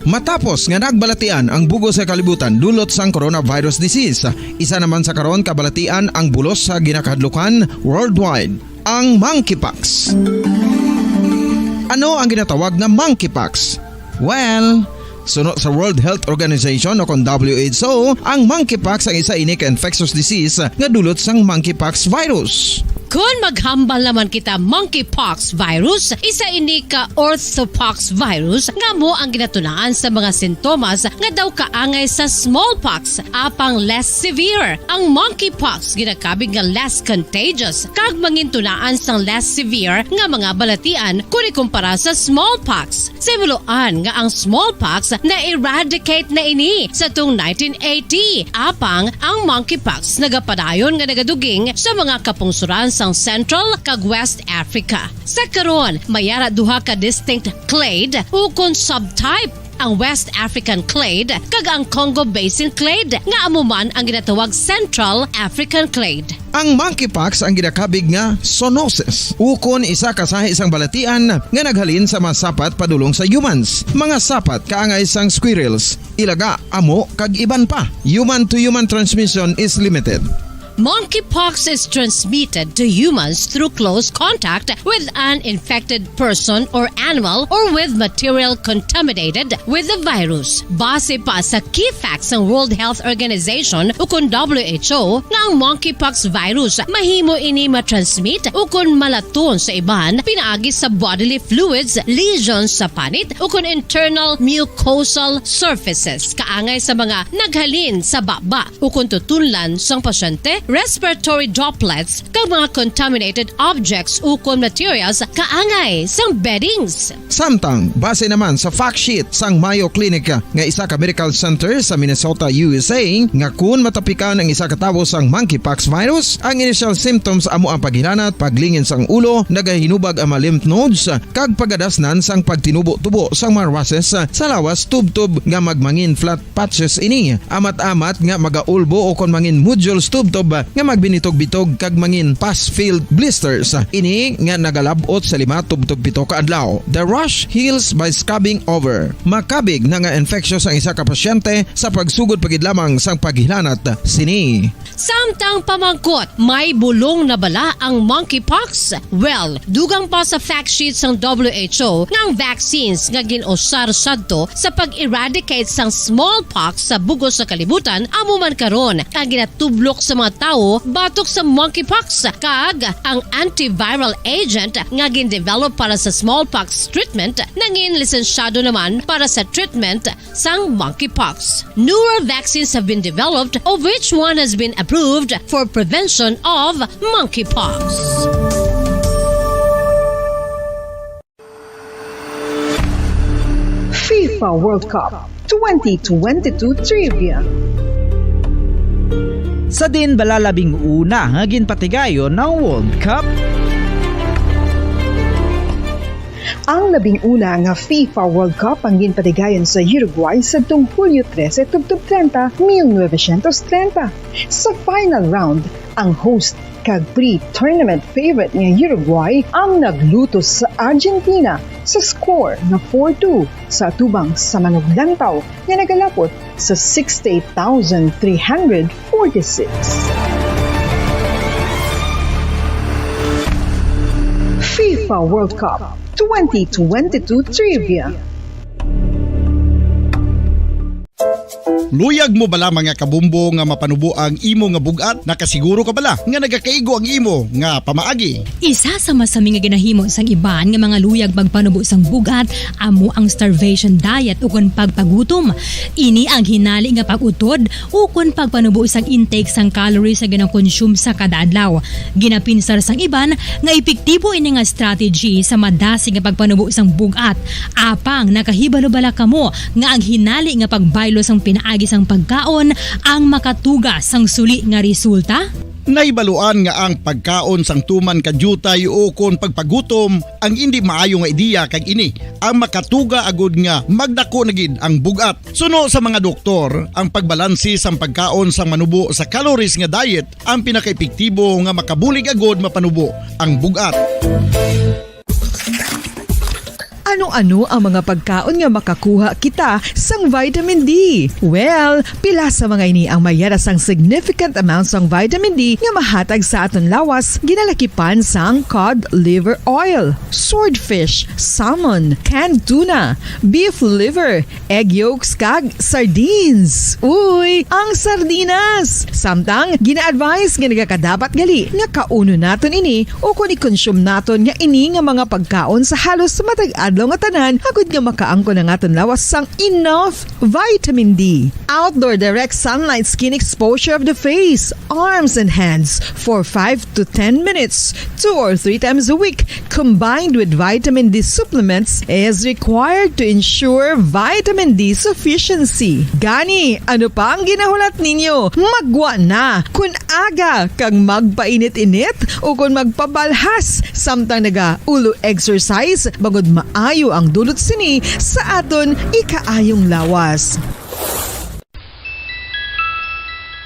Matapos nga nagbalatian ang bug-os nga kalibutan dulot sang coronavirus disease, isa naman sa karon kabalatian ang bulos sa ginakahadlukan worldwide, ang monkeypox. Ano ang ginatawag nga monkeypox? Well, suno sa World Health Organization o kon W H O, ang monkeypox ang isa ini ka infectious disease nga dulot sang monkeypox virus. Kon maghambal naman kita, monkeypox virus, isa ini ka orthopox virus nga amo ang ginatunaan sa mga sintomas nga daw kaangay sa smallpox, apang less severe. Ang monkeypox ginakabig nga less contagious kag mangintunaan sang less severe nga mga balatian kon ikumpara sa smallpox. Sa himuloan nga ang smallpox na-eradicate na ini sa tung nineteen eighty, apang ang monkeypox nagapadayon nga nagaduging sa mga kapungsoran sang Central kag West Africa. Sa karon, may ara duha ka distinct clade ukon subtype, ang West African clade kag ang Congo Basin clade, nga amo man ang ginatawag Central African clade. Ang monkeypox ang ginakabig nga zoonosis, ukon isa ka sahi sang balatian nga naghalin sa mga sapat padulong sa humans, mga sapat kaangay sang squirrels, ilaga, amo, kag iban pa. Human to human transmission is limited. Monkeypox is transmitted to humans through close contact with an infected person or animal or with material contaminated with the virus. Base pa sa key facts sang World Health Organization ukon W H O nga ang monkeypox virus mahimo ini matransmit ukon malaton sa iban pinaagi sa bodily fluids, lesions sa panit ukon internal mucosal surfaces kaangay sa mga naghalin sa baba ukon tutunlan sang pasyente, respiratory droplets, kag mga contaminated objects ukon materials kaangay sang beddings. Samtang, base naman sa fact sheet sang Mayo Clinic nga isa ka medical center sa Minnesota, U S A, nga kun matapikan ang isa ka tawo sang monkeypox virus, ang initial symptoms amo ang paghilanat, paglingin sang ulo, nagahinubag ang mga lymph nodes, kag pagadasnan sang pagtinubo-tubo sang mga rushes sa lawas tubtob nga magmangin flat patches ini, amat-amat nga magaulbo o kon mangin nodules tubtob nga magbinitog-bitog kag mangin pus-filled blisters. Ini nga nagalab-ot sa lima tubtob pito ka adlaw. The rash heals by scabbing over. Makabig na nga infectious ang isa ka pasyente sa pagsugod pa gid lamang sang paghilanat sini. Samtang pamangkot, may bulong na bala ang monkeypox? Well, dugang pa sa fact sheet sang W H O nga ang vaccines nga gin-usar sadto sa pag-eradicate sang smallpox sa bug-os nga kalibutan amo man karon ang ginatublok sa mga tawo batok sa monkeypox, kag ang antiviral agent nga gin-develop para sa smallpox treatment nangin lisensyado naman para sa treatment sang monkeypox. Newer vaccines have been developed, of which one has been approved for prevention of monkeypox. FIFA World Cup twenty twenty-two Trivia. Sa din bala labing una nga ginpatigayon ang World Cup? Ang labing una nga FIFA World Cup ang ginpatigayon sa Uruguay sadtong Hulyo trese tubtob treinta, mil novecientos treinta. Sa final round, ang host kag pre-tournament favorite nga Uruguay ang naglutos sa Argentina sa score nga four two sa atubang sa manuglantaw nga nagalapot sa sixty-eight thousand three hundred forty-six. FIFA World Cup twenty twenty-two Trivia. Luyag mo bala, mga kabombo, nga mapanubo ang imo nga bug-at? Nakasiguro ka bala nga nagakaigo ang imo nga pamaagi? Isa sa masami nga ginahimo sang iban nga mga luyag pagpanubo sang bug-at amo ang starvation diet ukon pagpagutom. Ini ang hinali nga pag-utod ukon pagpanubo sang intake sang calories nga ginakonsume sa kada adlaw. Ginapinsar sang iban nga epektibo ini nga strategy sa madasig nga pagpanubo sang bug-at. Apang nakahibalo bala kamo nga ang hinali nga pagbaylo sang pinaagi sang pagkaon ang makatuga sang suli nga resulta? Nahibaluan nga ang pagkaon sang tuman ka diutay ukon pagpagutom ang indi maayo nga ideya, kag ini ang makatuga agud nga magdako na gid ang bug-at. Suno sa mga doktor, ang pagbalansi sang pagkaon sang manubo sa calories nga diet ang pinakaepektibo nga makabulig agud mapanubo ang bug-at. Ano-ano ang mga pagkaon nga makakuha kita sang vitamin D? Well, pila sa mga ini ang mayara sang significant amount sang vitamin D nga mahatag sa aton lawas, ginalakipan sang cod liver oil, swordfish, salmon, canned tuna, beef liver, egg yolks, kag sardines. Uy, ang sardinas! Samtang, gina-advise nga nagakadapat gali nga kaunon naton ini o kon i-consume naton nga ini nga mga pagkaon sa halos matag adlaw nga tanan agud nga makaangkon ang aton lawas sang enough vitamin D. Outdoor direct sunlight skin exposure of the face, arms, and hands for five to ten minutes, two or three times a week, combined with vitamin D supplements, is required to ensure vitamin D sufficiency. Gani, ano pa ang ginahulat ninyo? Maggwa na! Kun aga kag magpainit-init ukon magpabalhas samtang naga-ulo exercise, bangod maayo ang dulot sini sa aton ikaayong lawas.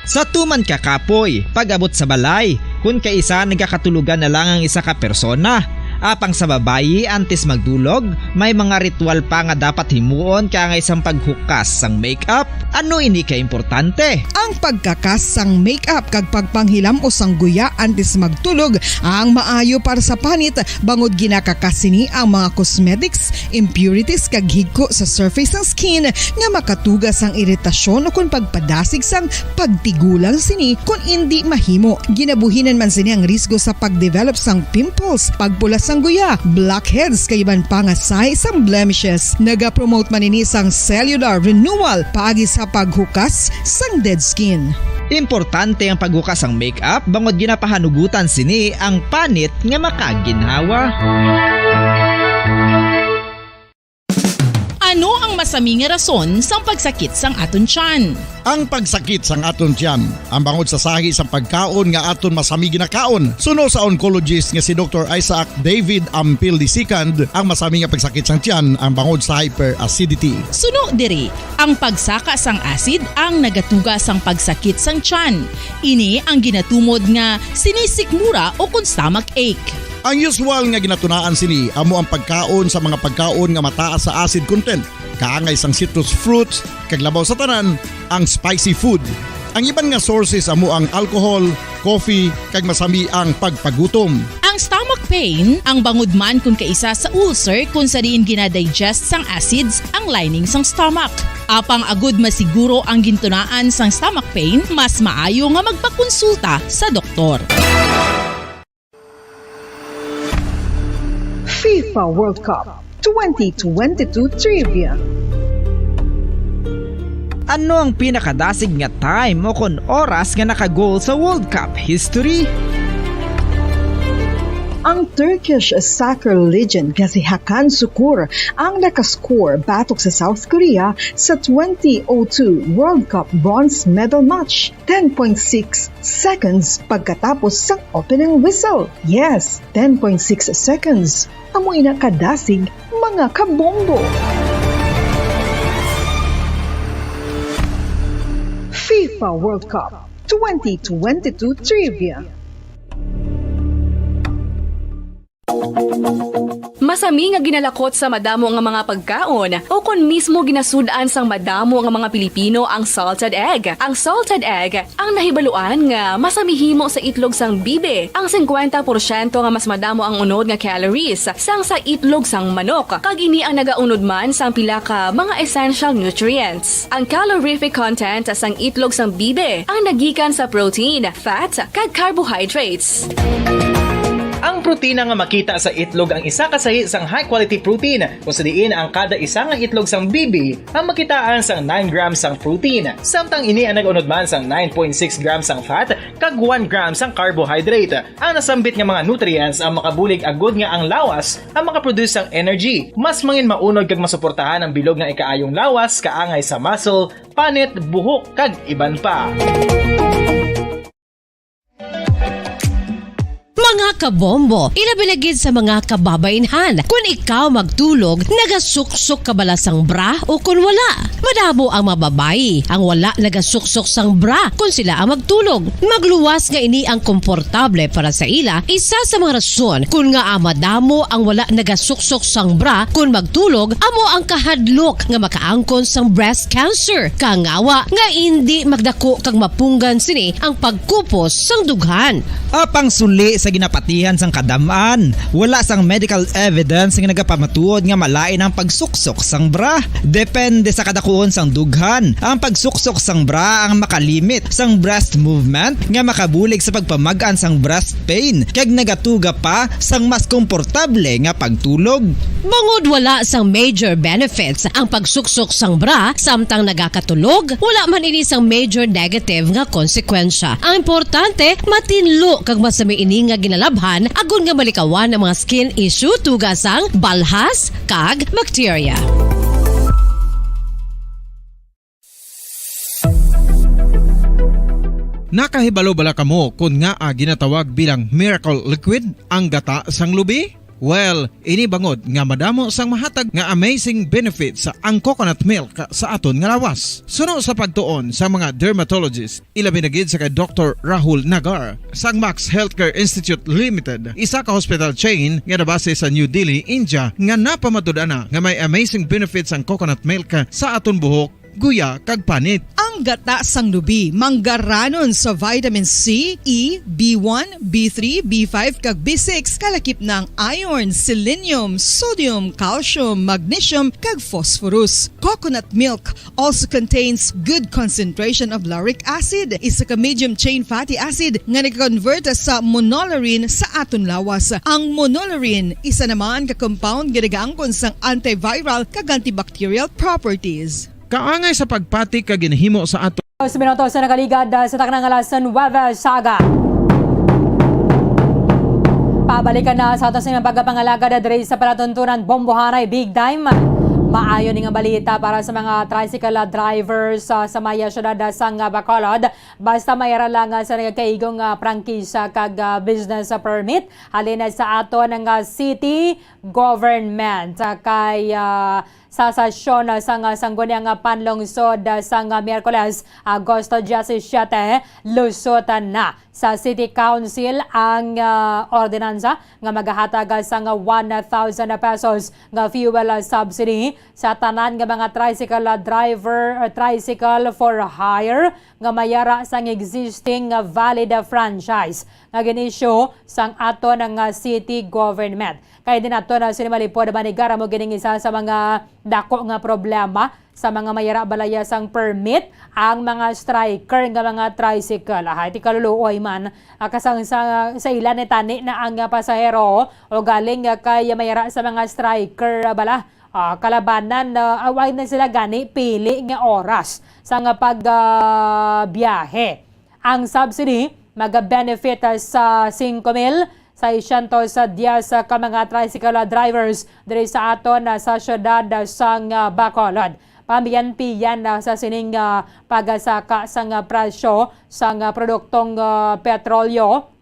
Sa tuman ka kapoy, pag-abot sa balay, kun kaisa nagakatulogan na lang ang isa ka persona, Apang sa babayi, antes magdulog, may mga ritual pa nga dapat himuon kaangay sang paghukas sang makeup. Ano ini ka importante? Ang pagkakas sang makeup kag pagpanghilam-os sang guya antes magtulog ang maayo para sa panit, bangod ginakakas sini ang mga cosmetics, impurities, kag higko sa surface sang skin nga makatuga sang iritasyon ukon pagpadasig sang pagtigulang sini kon indi mahimo. Ginabuhinan man sini ang risgo sa pagdevelop sang pimples, pagpula sang guya, blackheads, kag iban pa nga sahi sang blemishes. Nagapromote man ini sang cellular renewal paagi sa paghukas sang dead skin. Importante ang paghukas sang makeup bangod ginapahanugutan sini ang panit nga makaginhawa. Ano ang masami nga rason sang pagsakit sang aton tiyan? Ang pagsakit sang aton tiyan, ang bangod sa sahi sang pagkaon nga aton masami ginakaon. Suno sa oncologist nga si Doktor Isaac David Ampil the second, ang masami nga pagsakit sang tiyan ang bangod sa hyperacidity. Suno diri, ang pagsaka sang acid ang nagatuga sang pagsakit sang tiyan. Ini ang ginatumod nga sinisikmura ukon stomach ache. Ang usual nga ginatunaan sini amo ang pagkaon sa mga pagkaon nga mataas sa acid content, kaangay sang citrus fruits, kag labaw sa tanan, ang spicy food. Ang iban nga sources amo ang alcohol, coffee, kag masami ang pagpagutom. Ang stomach pain ang bangod man kon kaisa sa ulcer, kon sa diin ginadigest sang acids ang lining sang stomach. Apang agud masiguro ang gintunaan sang stomach pain, mas maayo nga magpakonsulta sa doktor. FIFA World Cup twenty twenty-two Trivia. Ano ang pinakadasig nga time o kon oras nga naka-goal sa World Cup history? Ang Turkish soccer legend nga si Hakan Sukur ang nakascore batok sa South Korea sa twenty oh two World Cup bronze medal match, ten point six seconds pagkatapos sang opening whistle. Yes, ten point six seconds. Amo ina kadasig, mga kabombo. FIFA World Cup twenty twenty-two Trivia. Masami nga ginalakot sa madamo nga mga pagkaon, o kon mismo ginasud-an sang madamo nga mga Pilipino ang salted egg. Ang salted egg ang nahibaluan nga masami himo sa itlog sang bibi. Ang singkwenta porsyento nga mas madamo ang unod nga calories sang sa itlog sang manok, kag ini ang nagaunod man sang pila ka mga essential nutrients. Ang calorific content sang itlog sang bibi ang nagikan sa protein, fat, kag carbohydrates. Ang protina nga makita sa itlog ang isa ka sahi sang high-quality protein, kung sa diin ang kada isa nga itlog sang bibi ang makitaan sang nine grams sang protein, samtang ini ang nag-unod man sang nine point six grams sang fat kag one gram sang carbohydrate. Ang nasambit nga mga nutrients ang makabulig agud nga ang lawas ang makaproduce sang energy. Mas mangin maunod kag masuportahan ang bilog nga ikaayong lawas kaangay sa muscle, panit, buhok, kag iban pa. Mga kabombo, ilabi na gid sa mga kababainhan, kun ikaw magtulog, nagasuksok ka bala sang bra o kun wala? Madamo ang mga babayi ang wala nagasuksok sang bra kun sila ang magtulog. Magluwas nga ini ang komportable para sa ila, isa sa mga rason kun ngaa madamo ang wala nagasuksok sang bra kun magtulog amo ang kahadlok nga makaangkon sang breast cancer, kangawa nga indi magdako kag mapunggan sini ang pagkupos sang dughan. Apang suli sa ginapatihan sang kadam-an, wala sang medical evidence nga nagapamatuod nga malain ang pagsuksok sang bra. Depende sa kadakuon sang dughan, ang pagsuksok sang bra ang makalimit sang breast movement nga makabulig sa pagpamag-an sang breast pain kag nagatuga pa sang mas komportable nga pagtulog. Bangod wala sang major benefits ang pagsuksok sang bra samtang nagakatulog, wala man ini sang major negative nga konsekwensya. Ang importante, matinlo kag masami ini nga ginalabhan agod nga malikawan ang mga skin issue tuga sang balhas kag bacteria. Nakahibalo bala kamo kon ngaa ginatawag bilang miracle liquid ang gata sang lubi? Well, ini bangod nga madamo sang mahatag nga amazing benefits ang coconut milk sa aton nga lawas. Suno sa pagtuon sa mga dermatologist, ilabi na gid sa kay Doktor Rahul Nagar sang Max Healthcare Institute Limited, isa ka hospital chain nga nabase sa New Delhi, India, nga napamatud-an na nga may amazing benefits ang coconut milk sa aton buhok, guya, kag panit. Ang gata sang lubi manggaranon sa vitamin C, E, B one, B three, B five, kag B six, kalakip na ang iron, selenium, sodium, calcium, magnesium, kag phosphorus. Coconut milk also contains good concentration of lauric acid, isa ka medium chain fatty acid nga nag-convert sa monolaurin sa aton lawas. Ang monolaurin, isa naman ka compound nga nagaangkon sang antiviral kag antibacterial properties. Kaangay sa pagpati ka ginhimo sa ato. Dos minutos na nakaligad, ah, sa taknang alas nuwebe sa aga. Pabalikan na sa ato sa inyong pagpangalagad diri sa palatuntunan Bombohanay Big Time. Maayo ni nga balita para sa mga tricycle, ah, drivers, ah, sa may, ah, syudad, ah, sang, ah, Bacolod. Basta may ara lang, ah, sa nagakaigong, ah, prangkisa kag, ah, business, ah, permit halin na sa aton nga city government, ah, kay, ah, sa sesyon, ah, sang, ah, sangguniang, ah, panlungsod, ah, sang, ah, Miyerkules, Agosto diyasisiete, lusutan na sa City Council ang, ah, ordinansa nga magahatag, ah, sang, ah, one thousand pesos nga fuel, ah, subsidy sa tanan nga mga tricycle, ah, driver, ah, tricycle for hire nga may ara sang existing nga valid, ah, franchise nga gin-issue sang aton nga city government. Kay din ato na sini malipod, manigar amo gining isa sa mga dako nga problema sa mga may ara balaya sang permit, ang mga striker nga mga tricycle. Ahay, ti kaluluoy man, ah, kasang sa, sa ila ni tani na ang, ah, pasahero o galing, ah, kay may ara sa mga striker, ah, bala. Ah, kalabanan, ah, away na sila gani pili nga oras sa nga pag, ah, biyahe. Ang subsidy maga-benefit, ah, sa singko mil seiscientos diez ka mga tricycle drivers diri sa aton, ah, sa siyudad, ah, sang, ah, Bacolod. Pambiyan-piyan, ah, sa sining, ah, pagasaka sang, ah, presyo sang, ah, produktong, ah, petrolyo.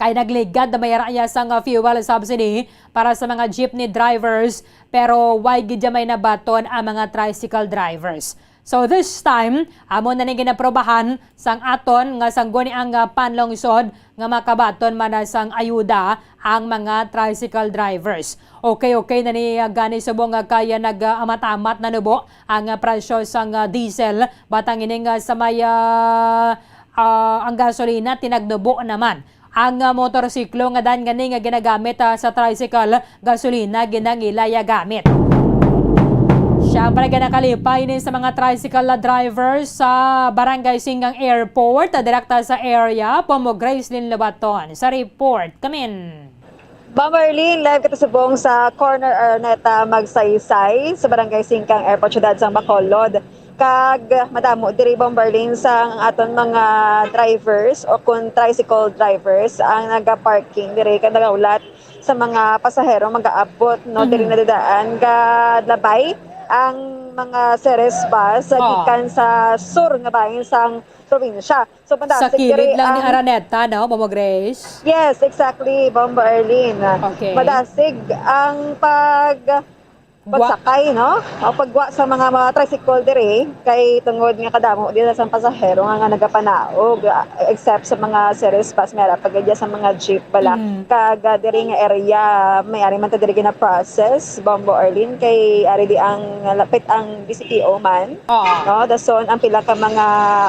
Kay nagligad na may ara sang, ah, fuel subsidy para sa mga jeepney drivers, pero way gid may nabaton ang mga tricycle drivers. So this time, amo na ning ginaprobahan sang aton nga sangguniang, ah, panlungsod nga makabaton man na sang ayuda ang mga tricycle drivers. Okay, okay na ni, ah, gani subong nga kaya nag-amat-amat na nubo ang, ah, presyo sang, ah, diesel, batang ini nga sa may, ah, ah, ang gasolina tinagnubo naman. Ang, ah, motorsiklo nga dan gani nga ginagamit, ah, sa tricycle, gasolina ginangilaya gamit. Siyempre, ganakalipay ni sa mga tricycle drivers sa Barangay Singgang Airport, ah, direkta sa area, Pomo Gracelyn Lobaton. Sa report, kamin. Ma'am Arlene, live kita subong sa Corner Araneta, Magsaysay, sa Barangay Singkang Airport, Siyudad sang Bacolod. Kag madamo diri, Bombarlin, sa ang aton mga drivers o kung tricycle drivers ang naga-parking diri kag nagaulat sa mga pasahero magaabot, no, diri na didaan. Gadlabay ang mga Ceres bus sa Oo. gikan sa sur nga bahin sang probinsya. So, madasig kilid diri lang ni ang Araneta, no, Momo Grace? Yes, exactly, Bombo Arlene. Okay. Madasig ang pag Gwa- pagsakay, no? O pagwa sa mga, mga tricycle diri, kay tungod nga kadamo dira sa pasahero nga, nga nagapanaog, ah, except sa mga Ceres bus, may ara pa gid sa mga jeep bala. Mm. Kag, ah, diri nga area, may ari man ta diri gina-process, Bombo Arlene, kay ari di ang lapit ang B C P O man. Oo. No? Dason ang pila ka mga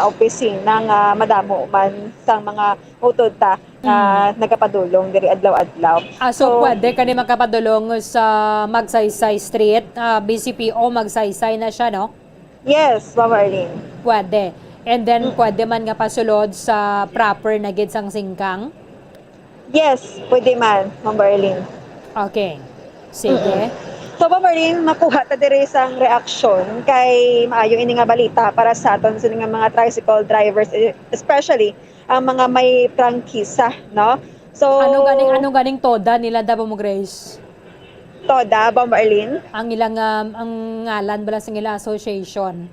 opisina nga madamo man sang mga utod ta nga Mm. nagapadulong diri adlaw-adlaw. Ah, so, So, pwede kani makapadulong sa Magsaysay Street, ah, B C P O Magsaysay na siya, no? Yes, Ma'am Arlene. Pwede. And then, Mm. pwede man nga pasulod sa proper na gid sang Singkang? Yes, pwede man, Ma'am Arlene. Okay. Sige. Mm-mm. So, Ma'am Arlene, makuha ta diri sang reaksyon kay maayo ini nga balita para sa aton sini nga mga tricycle drivers, eh, especially ang mga may prangkisa, no? So, Ano ganing, ano ganing toda nila, Dabo mo, Grace? Toda, Bombo Arlene? Ang ilang, um, ang ngalan bala sa ilang association?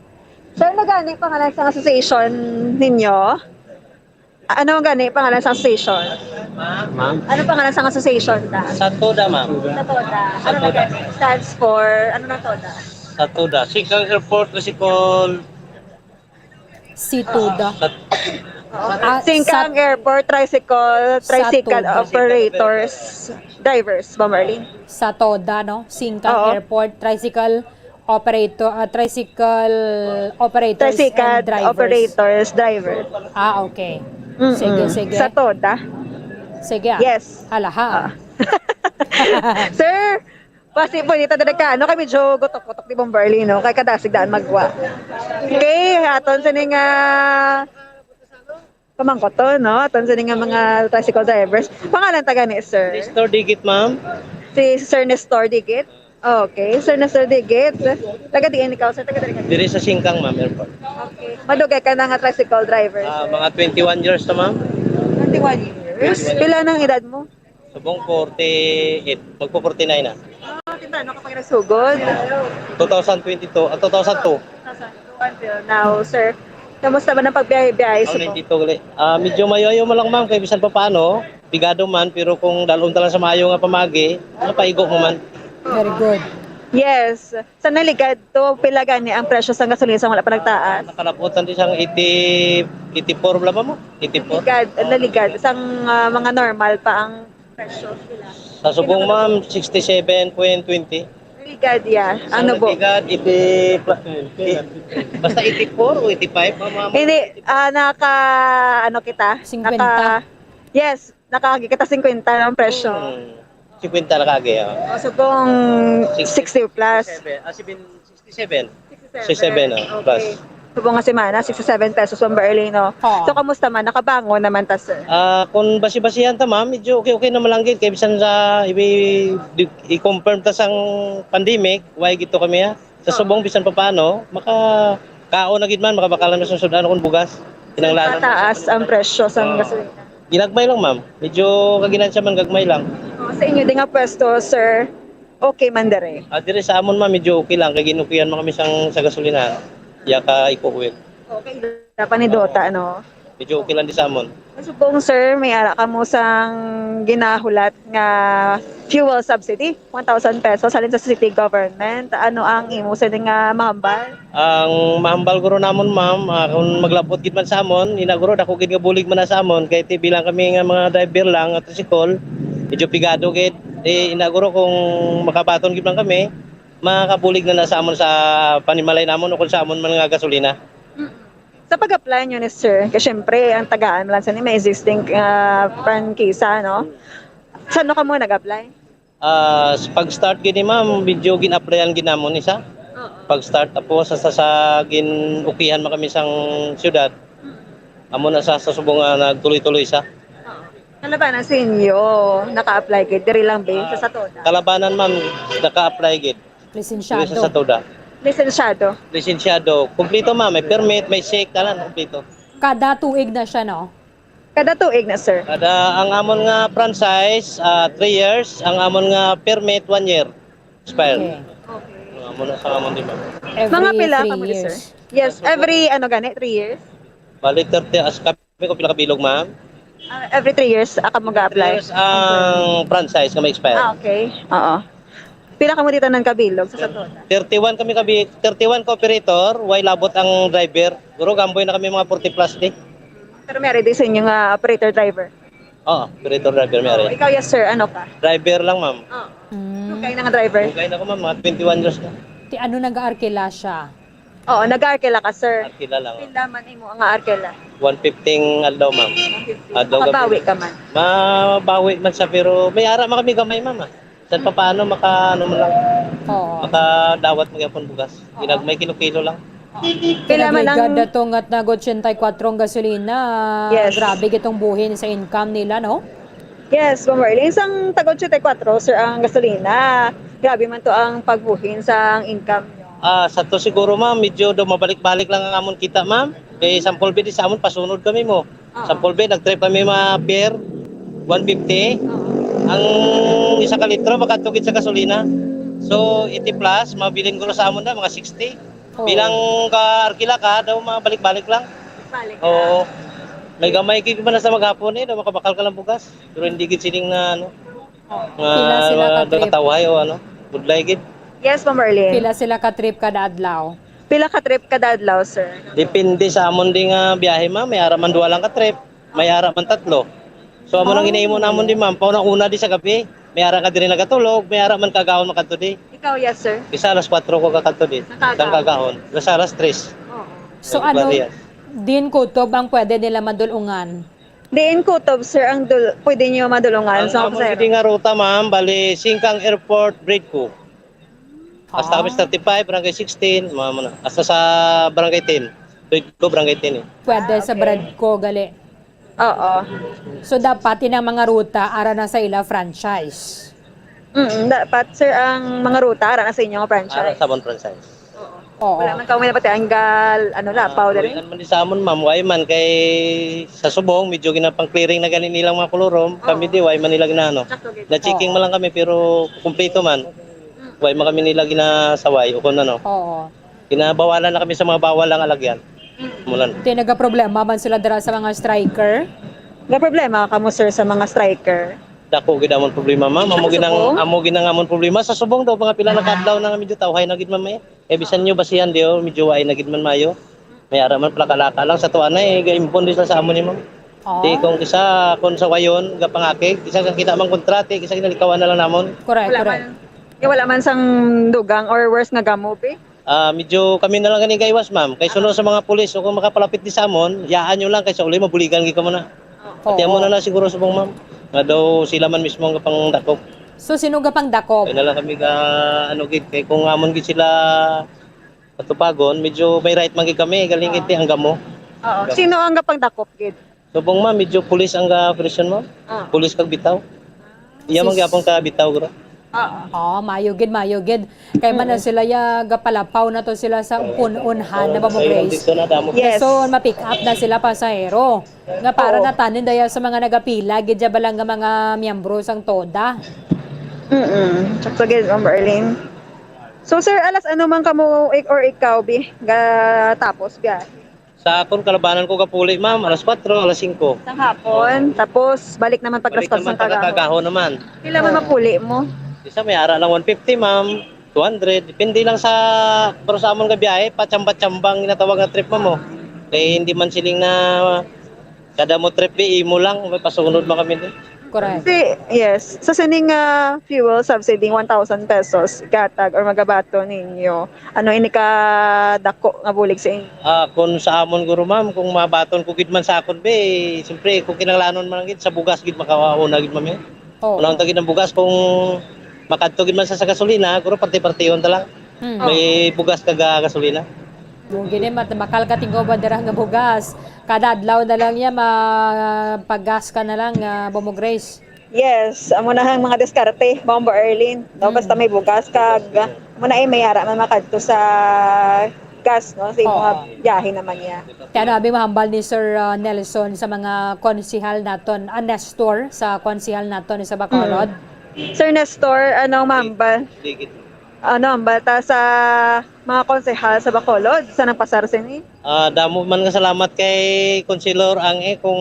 Sir, ano gani pangalan sa association ninyo? Ano gani pangalan sa association? Ma'am? Ano pangalan sang association ta? Sa TODA, ma'am. Sa TODA. Ano Sa TODA. Nag-, stands for? Ano na TODA? Sa TODA. Singkang Airport Tricycle. Si TODA. Sa Oo. Ah, Singkang sa Airport Tricycle, sa Tricycle TODA. Operators, Drivers, Bomberlin. Sa TODA, no? Singkang Oo. Airport Tricycle Operator, ah, Tricycle Operators Tricycle and Drivers. Operators, driver. Ah, okay. Mm-mm. Sige, sige. Sa TODA. Sige, ah. Yes. Hala, ha? Ah. Sir, pasi po dito talaga ka. Ano kami, medyo gutok-gutok di Bomberlin, no? Kay kadasig daan magwa. Okay, aton sa ning, ah, pamangkot to, no? Aton sa ning, ah, mga tricycle drivers. Pangalan ta gani, sir? Nestor Digit, ma'am. Si Sir Nestor Digit? Okay, Sir Nestor Digit. Taga diin ikaw, sir? Taga diri ka? Diri sa Singkang, ma'am, airport. Okay. Madugay ka na nga tricycle driver, Ah, sir? Mga twenty-one years na, ma'am. Twenty-one years? Pila nang edad mo? Subong forty-eight, magpo forty-nine na. Ah, kita, ano ka pa nagsugod? Two thousand twenty-two, ah, two thousand two. Two thousand two until now, sir. Kamusta man ang pagbiyahe-biyahe, Ang subong? Nandito gali. Ah, medyo mayo-ayo man lang, ma'am, kay bisan pa paano, pigado man, pero kung dalon ta lang sa maayo nga pamagi, mapaigo mo man. Very good. Yes. Sa naligad to, pila gani ang presyo sa gasolina sa wala pa nagtaas? Nakalabutan di sang eighty, eighty-four lang mo? Eighty-four? Naligad, ang naligad, sang, ah, mga normal pa ang presyo sila. Sa subong, ma'am, sixty-seven point twenty. Naligad, yeah. Sa Ano po? Naligad, eighty, i-, basta eighty-four o eighty-five, ma'am, ma'am. Hindi, ah, naka, ano kita? Singkwenta. Naka, yes, nakakita singkwenta ang presyo. Hmm. Singkwenta na kagi, oh. Oh, so kung Sixty. Sixty plus. Seven, ah, seven, sixty-seven. Sixty-seven. Sixty-seven, oh, plus. Okay. Subong nga semana, sixty-seven pesos ang barley, no? Oo. So, kamusta man? Nakabangon naman ta, sir? Ah, kung basi-basihan ta, ma'am, medyo okay-okay naman lang gid. Kay bisan sa i-, i-, i-confirm ta sang pandemic, why gito kami, ha? Sa Oo. Subong, bisan pa paano, maka-, kaon na gid man, makabakal na sa sud-an kung bugas. Kinahanglan. Mataas ang presyo sa Oo. Gasolina. Ginagmay lang, ma'am. Medyo kaginansya man, gagmay lang. Oh, sa inyo di nga pwesto, sir, okay man dere? Ah, dire sa amon, ma'am, medyo okay lang. Kay ginukihan mo kami sang, sa gasolinahan. Iya ka Eco Oil. Okay, dapat ni Dota, no? Medyo okay lang di sa amon. Subong, sir, may ara kamo sang ginahulat nga fuel subsidy, one thousand pesos, halin sa city government. Ano ang imo sa nga mahambal? Ang mahambal guro namon, ma'am, ah, kung maglabot gid man sa amon, ina guro, dako gid nga bulig man na sa amon, kay ti bilang kami nga mga driver lang nga tricycle, medyo pigado gid. Eh, ina guro, kung makabaton gid man kami, makabulig na na sa amon sa panimalay namon o kung sa amon man nga gasolina. Mm. Sa pag-apply nyo ni sir, kay syempre, ang tagaan lang sa ni may existing, ah, prangkisa, no? Saan no kamo nag-apply? Ah, sa pag-start gini, ma'am, medyo gin-applyan gid namon isa. Oo. Pag-start, tapos sa, sa, sa gin-ukihan man kami sang syudad, Mm. amo na sa, sa subong nga nagtuloy-tuloy sa. Oo. Kalabanan sa inyo, naka-apply gid, diri lang ba, Ah, sa Satoda? Kalabanan, ma'am, naka-apply gid. Lisensyado. Diri sa Satoda. Lisensyado. Lisensyado. Kompleto, ma'am. May permit, may check, tanan, kompleto. Kada tuig na siya, no? Kada tuig na, sir. Kada, ang amon nga franchise, ah, three years. Ang amon nga permit, one year. Expired. Okay. Okay. Ang amon na sa amon, di ba? Every Mga pila three ka mo, sir? Years. Yes, every, ano gani, three years? Bali, thirty as kami kung pila ka bilog, ma'am. Ah, every three years, ah, kamo ga-apply? Three years ang franchise nga ma-expire. Ah, okay. Oo. Pila kamo dito nang kabilog sa Satoda? Thirty-one kami kabi-, thirty-one ka operator, way labot ang driver. Guro, gamboy na kami mga forty plus di. Pero may ready sa inyo nga operator driver? Oo, operator driver, may Oo, ari. Ikaw, yes, sir. Ano ka? Driver lang, ma'am. Oo. Mm. Dugay na nga driver? Dugay na ko, ma'am. Mga twenty-one years na. Ti ano, nag-aarkila siya? Oo, nag-aarkila ka, sir. Arkila lang, oh. Pila man imo nga arkila? One fifty aldaw, ma'am. One fifty. Adlaw, gabi. Makabawi ka man? Mabawi man siya, pero may ara man kami gamay, ma'am, ah. San pa paano maka, ano man lang, Oo. makadawat mo gyapon bugas. Oo. Ginag-, may kilo-kilo lang. Oo. Pila man ang Pinaghigad dato nga nag ochenta y cuatro ang gasolina. Yes. Grabe gitong buhin sa income nila, no? Yes, Ma'am Marlene. Sang tag ochenta y cuatro, sir, ang gasolina. Grabe man to ang pagbuhin sa income nyo. Ah, sa to siguro, ma'am, medyo daw mabalik-balik lang ang amon kita, ma'am. Kay sample bid sa amon, pasunod kami mo. Oo. Sample bid, nag-trip kami mga pier, one fifty. Oo. Ang isa ka litro, makatugid sa gasolina. So, eighty plus, mabilin ko sa amon na, mga sixty. Oo. Bilang ka-arkila ka, daw mabalik-balik lang. Balik Oo. lang. May gamay gid man sa maghapon eh, no? Makabakal ka lang bugas. Pero hindi gid siling na, ano, nga Pila sila ka trip? Nakatawhay o ano, budlay gid. Yes, Ma'am Arlene. Pila sila ka trip kada adlaw? Pila ka trip kada adlaw, sir? Depende sa amon di nga biyahe, ma'am. May ara man duha lang ka trip, may ara man tatlo. So, amo nang Oh. ginahimo namon di, ma'am. Pauna-una di sa gabi, may ara ka diri nagatulog, may ara man kagahon makadto di. Ikaw, yes, sir. Isa alas kwatro ko kakadto di. Nakagahon. Sang kagahon. Alas, alas tres. Oo. So, Ang ano, bariyas. Din kutob ang pwede nila madulungan? Diin kutob, sir, ang dul-, pwede nyo madulungan Ang sa amon sir? Pwede nga ruta, ma'am, bali, singkang airport, bread ko. Hasta Ah. kami sa thirty-five, barangay sixteen, mga, mga, hasta sa barangay ten. Bread ko, barangay ten eh. Pwede sa Ah, okay. Bread ko, gali. Oo. So, dapat inang mga ruta, ara na sa ila franchise. Mm, dapat, sir, ang mga ruta, ara na sa inyo nga franchise. Ara sa amon franchise. Oo. Oo. Wala man kami napatanggal, ano, lapaw Ah, diri? Wala man di sa amon, ma'am. Why man kay sa subong, medyo ginapang-clearing na gani nilang mga kolorom. Kami Oo. Di, why man nila ginaano. Sakto, gid. Na-checking Oo. man lang kami, pero kumpleto man. Mm. Why man kami nila ginasaway o kung ano. Oo. Ginabawalan na kami sa mga bawal ang alagyan. Mm. Mulan. Ti nagaproblema man sila dira sa mga striker? Nagaproblema kamo, sir, sa mga striker? Dako gid amon problema, ma'am. Amo Sa ginang, subong? Amo ginang amon problema. Sa subong daw, mga pila na ka adlaw na nga medyo tawhay na gid, ma'am, eh. Eh, bisan nyo basihan, di, oh, medyo waay na gid man maayo. May ara man, plakalaka lang sa tuwa na, eh, gaimpon di sa, sa amo ni, ma'am. Oh. Di, kung kisa, kung sa wayon, gapangakig, kisa kang kita mang kontrati, kisa ginalikawan na lang namon. Correct, Wala correct. Man, eh, wala man sang dugang or worse nga gamo, be? Ah, medyo kami na lang gani gaiwas, ma'am. Kay suno sa mga pulis, o kung makapalapit di sa amon, yaan nyo lang, kay sa uli, mabuligan gid kamo na. Pati Oo. Amo na na siguro subong, ma'am. Nga daw sila man mismo ang gapangdakop. So, sino gapangdakop? Kaya na lang kami ga, ano, gid, kay kung amon gid sila katupagon, medyo may right man gid kami, galing Oo. Gid ang gamo. Oo. Gamo. Sino ang gapangdakop gid? Subong, ma'am, medyo pulis ang ga-operasyon, ma'am. Ah. Pulis kag bitaw. Iya man Sis- gyapon ka bitaw, guro. Oo. Oh, mayo gid, mayo gid. Kay man na Mm. Sila ya gapalapaw na to sila sa Oo. Pun-unhan na Oo, Bamo sa ilang Grace. Dito na, damo. Yes. So, ma-pick up na sila pasahero. Nga para Oo. Natanin daya sa mga nagapila gid ya bala nga mga miyembro sang toda. Mm-mm. Sakto gid, Ma'am Arlene. So, sir, alas ano man kamo ik-, or ikaw, bi, gatapos biyahe? Sa akon, kalabanan ko gapuli, ma'am, alas kwatro, alas singko. Sa hapon, Oo. Tapos balik naman pag Balik alas kwatro naman, sa kagahon. Kagahon naman. Pila man Oo. Mapuli mo? Isa may ara lang one fifty, ma'am. Two hundred. Depende lang sa, pero sa amon nga biyahe, patsamba-tsamba ang ginatawag nga trip, ma'am, oh. Kay hindi man siling na kada mo trip, di, imo lang, may pasunod man kami, di. Correct. Si, yes. Sa sining, ah, fuel subsidy, one thousand pesos, gatag or magabaton ninyo. Ano ini ka dako nga bulig sa inyo? Ah, kung sa amon, guro, ma'am, kung mabaton ko gid man sa akon, be, siyempre, kung kinahanglanon man gid, sa bugas gid makauna gid, ma'am, eh. Oo. Unahon ta gid ang bugas, kung makadto gid man sa, sa gasolina, guro, parte-partehon ta lang. Hmm. May Oo. Bugas kag, ah, gasolina. Mao gid, mat-, makal ka tingog ba dira nga bugas? Kada adlaw na lang ya, ma-, pag-gas ka na lang, ah, Bomo Grace. Yes, amo na ang mga diskarte, Bombo Erlin. No, Mm. Basta may bugas kag, amo na, eh, may ara man makadto sa gas, no? Sa Oo. Mga biyahe naman niya. Kaya ano abi mahambal ni Sir, ah, Nelson sa mga konsehal naton, ah, Nestor, sa konsehal naton sa Bacolod? Mm. Sir Nestor, ano mahambal? Ano ang balita sa mga konsehal sa Bacolod sa nagpasar sini? Ah, damo man nga salamat kay Konselor Ang, eh, kung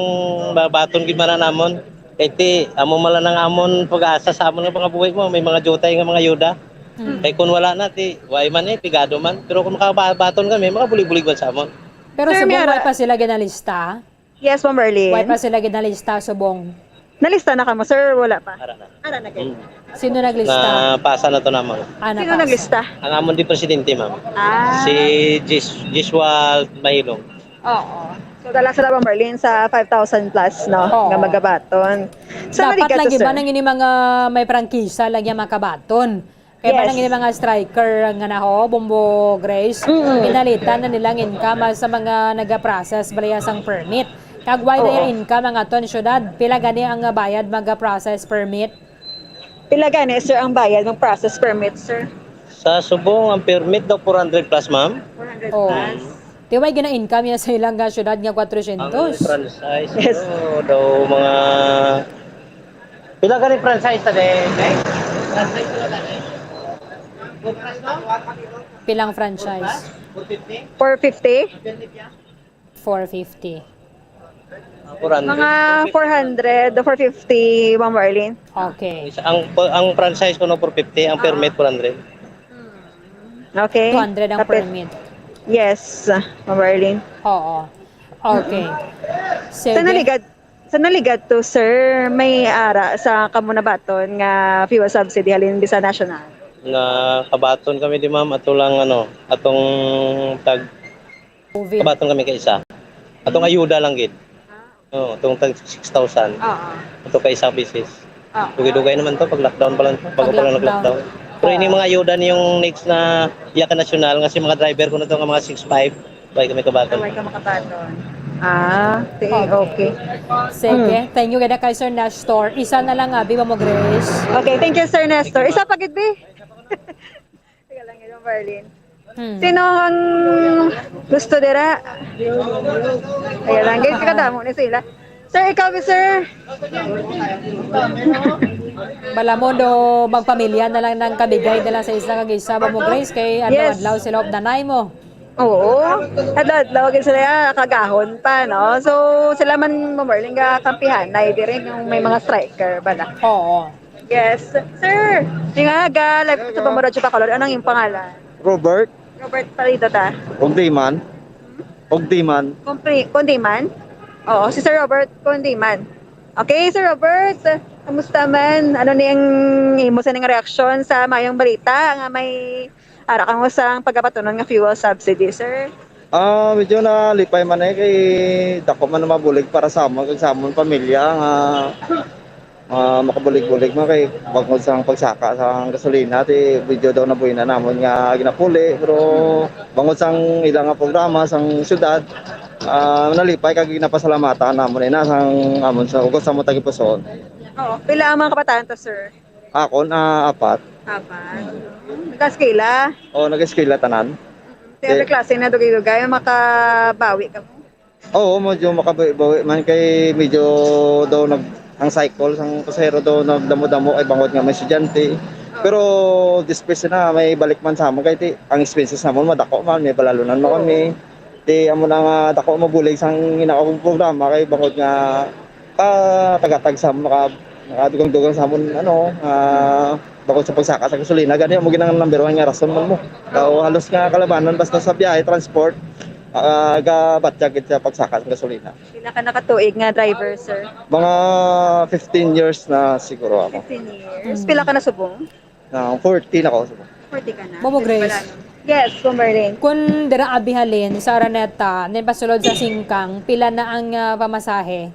babaton gid man na namon. Kay ti, amo man lang ang amon pag-asa sa amon nga pangabuhi mo, may mga diutay nga mga yuda. Mm. Kay kung wala na, ti, way man, eh, pigado man. Pero kung makabaton kami, makabulig-bulig man sa amon. Pero Sir, subong may ara- way pa sila ginalista? Yes, Ma'am Berlin. Way pa sila ginalista, subong? Nalista na kamo, sir? Wala pa? Ara na. Ara na kayo. Mm. Sino naglista? Napasa na to na, ma'am. Ah, Sino napasa. Naglista? Ang amon di presidente, ma'am. Ah. Si Jis-, Jiswald Mahilong. Oo. So, dala sila, Ma'am Berlin, sa five thousand plus, no? Oo. Nga magabaton. So, Dapat narigat lagi to, ba sir? Nang ini mga may prangkisa lang yung makabaton? Kaya ba Yes. Nang ini mga striker nga na ho, Bombo Grace, Mm. Pinalitan na nilang income sa mga nagaprocess balaya sang permit? Kag why Oo. Daya income ang aton syudad? Pila gani ang bayad mag-process permit? Pila gani, sir, ang bayad mag-process permit, sir? Sa subong, ang permit daw four hundred plus, ma'am. Four hundred Oh. Plus. Di way gina-income niya sa ilang nga syudad nga Ang quatrocientos? Franchise, Yes. Ano, daw mga, pila gani franchise ta, de? Pilang franchise? Four fifty? Four fifty. Ah, four hundred. Mga four hundred to four fifty, Ma'am Marlene. Okay. Isa, ang, ang franchise ko no four fifty, ang permit four hundred. Okay. Two hundred ang Kapit- permit. Yes, Ma'am Marlene. Oo. Okay. Sa Sige. naligad, sa naligad to, sir, may ara sa kamo nabaton nga fuel subsidy halin sa national. Nakabaton kami di ma'am, ato lang ano, atong tag COVID. Kabaton kami ka isa. Atong ayuda lang gid. Oh, atong tag six thousand. Oo. Ato ka isa bisis. Oo. Dugay-dugay naman to pag lockdown pa lang, pag Pag pa lang lockdown. nag-lockdown. Pero ini mga ayuda niyong next na iya ka nasyonal nga si mga driver ko na to nga mga six five, wala kami kabaton. Wala ka makabaton. Ah, okay. Okay. Okay. Sige, thank you gid kay Sir Nestor. Isa na lang abi ba mo, Grace? Okay, thank you, Sir Nestor. Isa pa gid, bi. Teka lang, yun, Marlene. Hmm. Sino ang gusto dira? Kaya lang, gid kadamo ni sila. Sir, ikaw, sir? Bala mo do magpamilya na lang ng kabigay na lang sa isa kag isa ba mo, Grace, kay Yes. adlaw-adlaw sila of nanay mo. Oo. Adlaw-adlaw gid sila, ah, kagahon pa, no? So, sila man, Ma'am Marlene, nga kampihanay diri yung may mga striker bala. Oo. Yes. Sir, yung aga, live ko sa Pamaradyo Bacolod. Anong yung pangalan? Robert Robert Palido ta. Ogdiman. Ogdiman. Kumpri, Kundiman? Oo, si Sir Robert Kundiman. Okay, Sir Robert, kamusta man? Ano ni ang imo sa ning reaksyon sa mayong balita nga may ara kang usang pagabatunon nga fuel subsidy, sir? Ah, medyo nalipay man eh kay dako man ang mabulig para sa amon kag sa amon pamilya nga ah, makabulig-bulig man kay bangod sang pagsaka sang gasolina ti medyo daw nabuhinan namon nga ginapuli, pero bangod sang ila nga programa sang syudad, ah, nalipay kag ginapasalamatan namon ina sang amon sa ugos sa amon tagipusoon. Oo. Pila ang mga kabataan to, sir? Akon, ah, apat. Apat. Nag-eskwela? O, nag-eskwela tanan. Sa every klase na dugay-dugay, makabawi ka mo? Oo, medyo makabawi-bawi man kay medyo daw nag ang cycle sang pasahero daw nagdamo-damo ay bangod nga may estudyante. Pero dispis na may balik man sa amon kay ti, ang expenses namon madako man, may balalunan man kami. Ti amo na nga dako mabulig sang ina akong programa kay bangod nga ah, tagatag sa maka nakadugang-dugang sa amon ano ah, bangod sa pagsaka sa gasolina gani amo ginang number one nga rason man mo. Daw halos nga kalabanan basta sa biyahe, transport, ah, gabatyag gid sa pagsaka sa gasolina. Pila ka nakatuig nga driver, sir? Mga fifteen years na siguro ako. Fifteen years. Pila ka na subong? Na forty na ko. Forty ka na. Bobo Grace. Yes, Bomberlin. Kung dira abi halin sa Araneta, nin pasulod sa Singkang, pila na ang ah, pamasahe?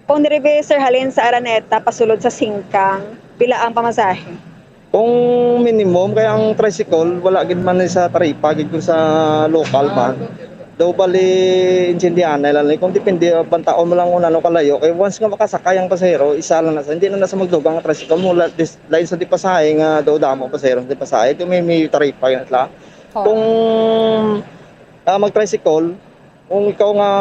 Kung diri bi, sir, halin sa Araneta, pasulod sa Singkang, pila ang pamasahe? Kung minimum kay ang tricycle wala gid man ni sa taripa gid kung sa local man. Daw bali intindihan na lang kung depende bantaon mo lang kung ano kalayo kay once nga makasakay ang pasahero isa lang na sa hindi na nasa magdugang ang tricycle mo la- dis- lain sa di pasahe nga daw damo ang pasahero di pasahe kung may, may taripa yun atla. Oh. Kung ah, mag-tricycle kung ikaw nga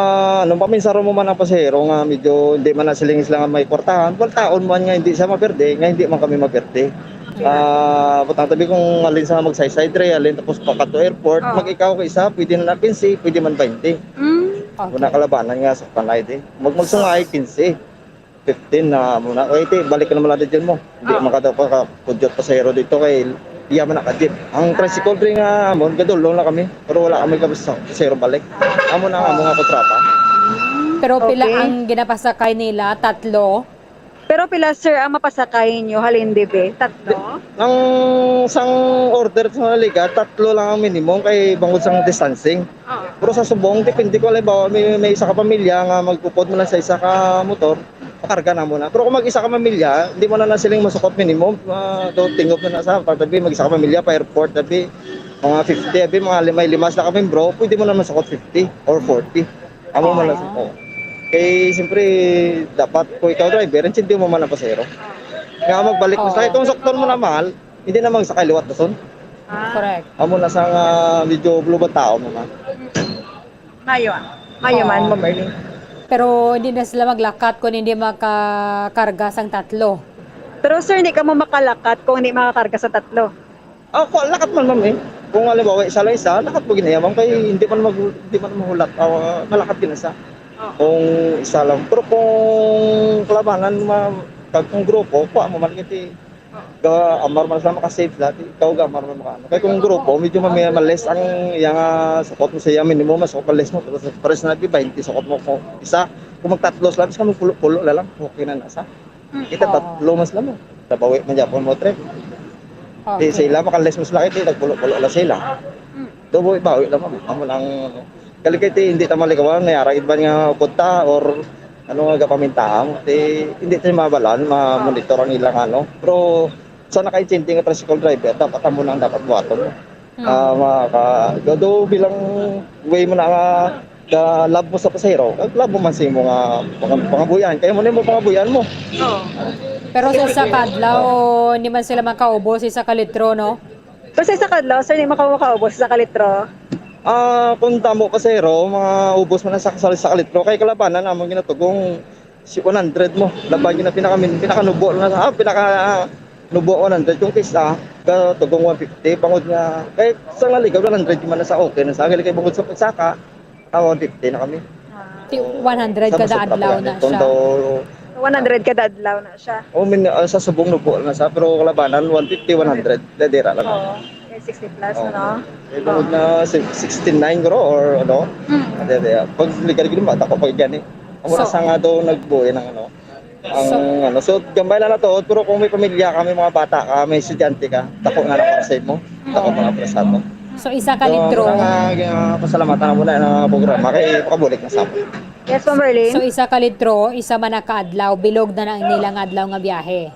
ano paminsaro mo man ang pasahero nga medyo hindi man na siling sila nga may kwartahan, baltaon man nga hindi siya maperde, nga hindi man kami maperde. Ah, butang tabi kung alin sa magsaysay dre, alin tapos pa kadto airport, Ah. mag ikaw ka isa, pwede na na quince, pwede man twenty. Mm. Okay. Wala kalabanan nga sa panay di. Mag magsungay quince, fifteen na muna. O iti, balik ka naman lang dyan mo. Hindi Ah. man ka daw ka pudyot pasahero dito kay iya man nakadip. Ang tricycle dre nga amon, gadulong na kami. Pero wala kami kabisa pasahero balik. Amo na ang among nga kontrata. Pero pila Okay. Ang ginapasakay nila? Tatlo? Pero pila, sir, ang mapasakay nyo halin dibi? Tatlo? Ang sang order sa liga, tatlo lang ang minimum kay bangod sang distancing. Oo. Pero sa subong, depende ko, halimbawa, may, may isa ka pamilya nga magpupod mo lang sa isa ka motor, pakarga na mo na. Pero kung mag-isa ka pamilya, hindi mo na na siling masukot minimum. Uh, do, tingog na na sa, pag tabi, mag-isa ka pamilya, pa airport, tabi, mga fifty, abi, mga lima, lima sila ka membro, pwede mo na masukot fifty or forty. Amo man lang sa ko. Kay, siyempre, dapat kung ikaw driver, intindi mo man ang pasero. Nga magbalik mo sa Oo. itong sakton mo na mahal, hindi na magsakay liwat dason. Ah, Correct. Amo na sa nga medyo blue ba tao mo man. Mayo, ah. Mayo man, Oo. Bomberlin. Pero hindi na sila maglakat kung hindi makakarga sang tatlo. Pero, sir, hindi ka mo makalakat kung hindi makakarga sa tatlo. Ah, ko lakat man ma'am eh. Kung halimbawa isa lang isa, lakat mo ginaya ma'am kay hindi man mag hindi man mahulat. Ah, malakat gina sa. Kung isa lang. Pero kung kalabanan, ma-, kag kung grupo, kuha mo man kiti. Ga-, amar man sila maka-save sila, di, ikaw ga-, amar man maka-, ano. Kay kung grupo, medyo ma-, ma-less ang iyang, ah, sukot mo sa iya, minimum, mas sukot, less mo, pero sa pares na, di, twenty sukot mo kung isa. Kung magtatlo sila, mas kami pulo-pulo na lang, okay na na sa. Mm. Kita Oo. tatlo mas lang mo. Nabawi man gyapon mo, Trek. Okay. Di sila, maka-less mo sila, kay di, nagpulo-pulo lang sila. Mm. Tubo, ibawi lang mo. Amo lang, ano. Kali kay ti, hindi ta malikawan, may ara gid ba nga upod ta or ano nga gapamintaan mo. Ti, hindi ta mabalaan, ma-monitor ang ilang ano. Pero sa naka-intindi nga tricycle driver, dapat amo lang dapat buhaton mo. Hmm. Ah, maka-, do, do bilang way mo na nga, ka love mo sa pasahero, kag love mo man sa imo nga pang-, pangabuhian. Kaya mo na mo pangabuhian mo. Oo. Pero sa isa ka adlaw, hindi man sila makaubos sa isa ka litro, no? Pero sa isa ka adlaw, sir, di maka-, makaubos sa isa ka litro? Ah, kung damo pasahero, mga ubos man na sa, sa, sa ka litro. Kay kalabanan namon ginatugong si one hundred mo. Laban gina pinaka-, pinakanubo na sa, ah, pinaka, ah, nubo one hundred. Yung isa, gatugong one fifty. Bangod nga, kay sa naligaw, one hundred man na sa okay na sa. Kay bangod sa pagsaka, ah, one fifty na kami. Ah. Ti-, one hundred Sa kada masubra adlaw pa yan. na Kung siya. daw One hundred kada adlaw na siya. Oh, min-, ah, sa subong nubo na sa, pero kalabanan, one fifty, one hundred. Dadira lang. Oo. May sixty plus, Oo. ano? Eh, bangod Oo. na si-, sixty-nine, guro, or ano? Mm. Ade, ade, ah. Pag legal, gini, bata ko, pag gani. Ang So oras nga daw nagbuhay ng ano, ang So ano. So, gambay lang na to, pero kung may pamilya ka, may mga bata ka, may estudyante ka, dako nga na para sa imo. Dako Oo. nga na para sa ato. So, isa ka So, litro. Ang, ah, pasalamatan mo na ang programa, kay pakabulik na sa amin. Yes, Ma'am Marlene. So, isa ka litro, isa man na ka adlaw, bilog na na ang nilang adlaw nga biyahe.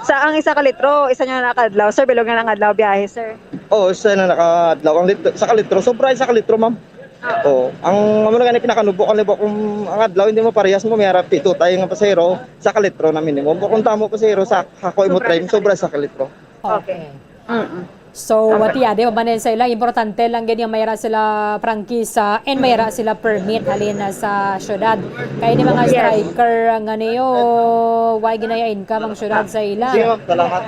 Sa ang isa ka litro, isa niya na ka adlaw, sir, bilog na ang adlaw biyahe, sir. Oo, isa na naka adlaw. Ang litro, isa ka litro, sobra isa ka litro, ma'am. Ah. Oo. Ang amo na gani pinakanubo, ang libo, kung ang adlaw hindi mo parehas mo, may harap pito tayo nga pasahero, isa ka litro na minimum. Kung tamo pasahero, sa ako imo Sobra train, isa ka sobra litro. isa ka litro. Okay. Okay. Mm-mm. So, Okay. wati, ade, mabanin sa ila, importante lang gid nga mayara sila prangkisa and mayara sila permit halin na sa syudad. Kay ni mga Yes. striker nga niyo, way ginaya income ang syudad sa ila. Sige, ma'am. Salamat.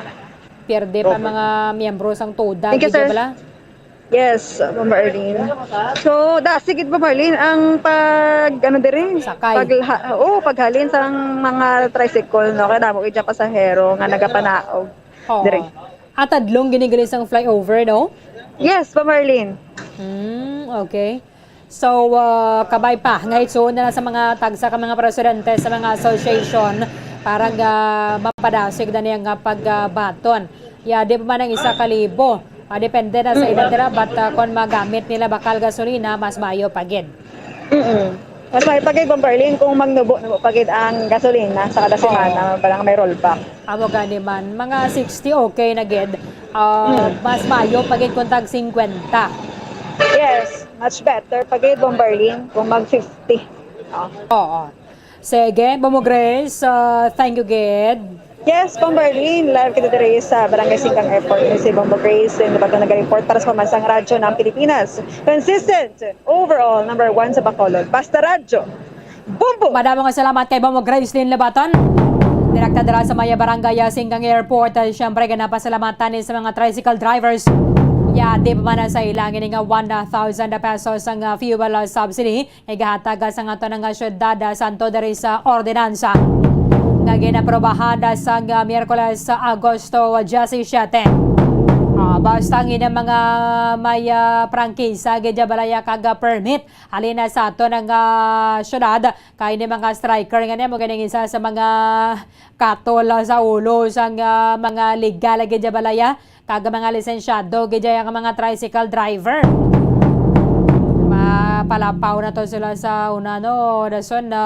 Pierde pa Okay. mga miyembro sang toda, Thank you, gid sir. bala? Yes, Ma'am Marlene. So, da, sige, Ma'am Marlene, ang pag, ano, diri? Sakay. Pag, ha-, oo, paghalin sang mga tricycle, no? Kaya damo gid dyan pasahero nga nagapanaog. Oo. Diri. At tadlong ginigali sang flyover, no? Yes, pa Marlene. Hmm, okay. So, ah, kabay pa nga itsuon na lang sa mga tagsa ka mga presidente sa mga association para nga mapadasig na niya nga pagbaton. Ya, di pa man ang isa ka libo. Ah, depende na sa ila dira, but, ah, kung magamit nila bakal gasolina, mas maayo pa gid. Mm-mm. Mas maayo pa gid, Bomberlin, kung magnubo-nubo pa gid ang gasolina sa kada Oo. semana, parang may rollback. Amo gani man, mga sixty okay na gid. Ah, Mm. mas maayo pa gid kung tag singkwenta. Yes, much better pa gid, Bomberlin, kung mag fifty. Oh. Oo. Sige, Bomo Grace, ah, thank you gid. Yes, Bomberlin, live kita diri sa Barangay Singkang Airport. Ni si Bombo Grace, and bago nag-report para sa Pamansang Radyo ng Pilipinas. Consistent, overall, number one sa Bacolod. Basta Radyo. Bombo! Madamo nga salamat kay Bombo Grace Lynn Lebaton. Direkta dira sa Maya Barangay, ah, Singkang Airport. Ah, siyempre, ganapasalamatan ni sa mga tricycle drivers. Ya, di pa man na sa ilang ini nga one thousand pesos ang, ah, fuel, ah, subsidy. Igahatag sa nga tunang nga syudad, ah, Santo diri sa ordinansa nga ginaprobahan, ah, sang, ah, Miyerkules, ah, Agosto diyasisiete. Ah, basta ang ilang mga may, ah, prangkisa, gid ya balaya kag, ah, permit halin na sa aton nga, ah, syudad, kay ni mga striker nga ni mo ganing isa sa mga katol, ah, sa ulo sang, ah, mga legal, gid ya balaya. Kag mga lisensyado gid ya ang mga tricycle driver. Mapalapaw na to sila sa una, no, dason na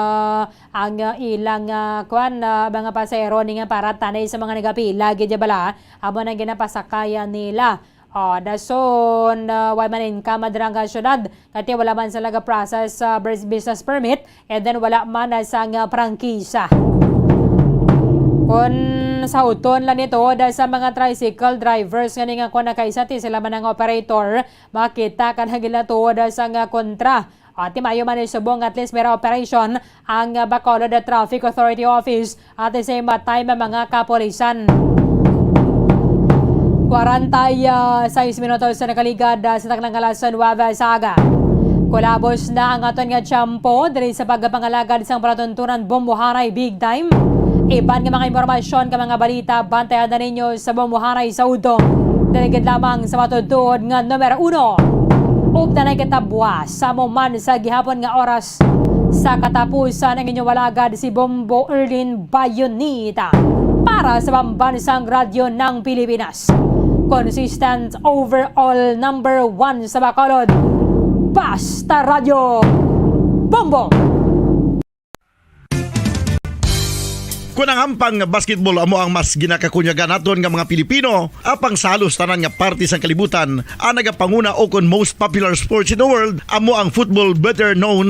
ang, ah, ilang, ah, kwan, ah, mga pasahero ni nga para tanay sa mga nagapila gid ya bala amo nang ginapasakayan nila. Oh, dason, ah, way man income dira nga syudad, kay wala man sila ga-process sa bus-, business permit. And then wala man na sang, ah, prangkisa. Kon sa uton lang nito, da sa mga tricycle drivers nga ni nga kon nakaisa ti sila man ang operator, makita ka na gila tuod sa nga kontra. Ati mayo man ni subong at least mera operation ang, ah, Bacolod Traffic Authority Office at the same time ang mga kapulisan. Kwarenta y seis minutos sa nakaligad, ah, sa taknang alas nuwebe sa aga. Kulabos na ang aton nga tiyempo diri sa pagpangalagad sang palatuntunan Bombohanay Big Time. Iban nga mga impormasyon ka mga balita, bantayan na ninyo sa Bombohanay sa udto. Diri gid lamang sa matutuod nga numero uno. Updanay kita buwas sa amo man sa gihapon nga oras. Sa katapusan, ang inyong alagad si Bombo Erlin Bayonita para sa Pambansang Radyo ng Pilipinas. Consistent overall number one sa Bacolod. Basta Radyo Bombo! Kun ang hampang nga basketball amo ang mas ginakakunyagan naton nga mga Pilipino, apang sa halos tanan nga parte sang kalibutan, ang nagapanguna o kon most popular sports in the world amo ang football, better known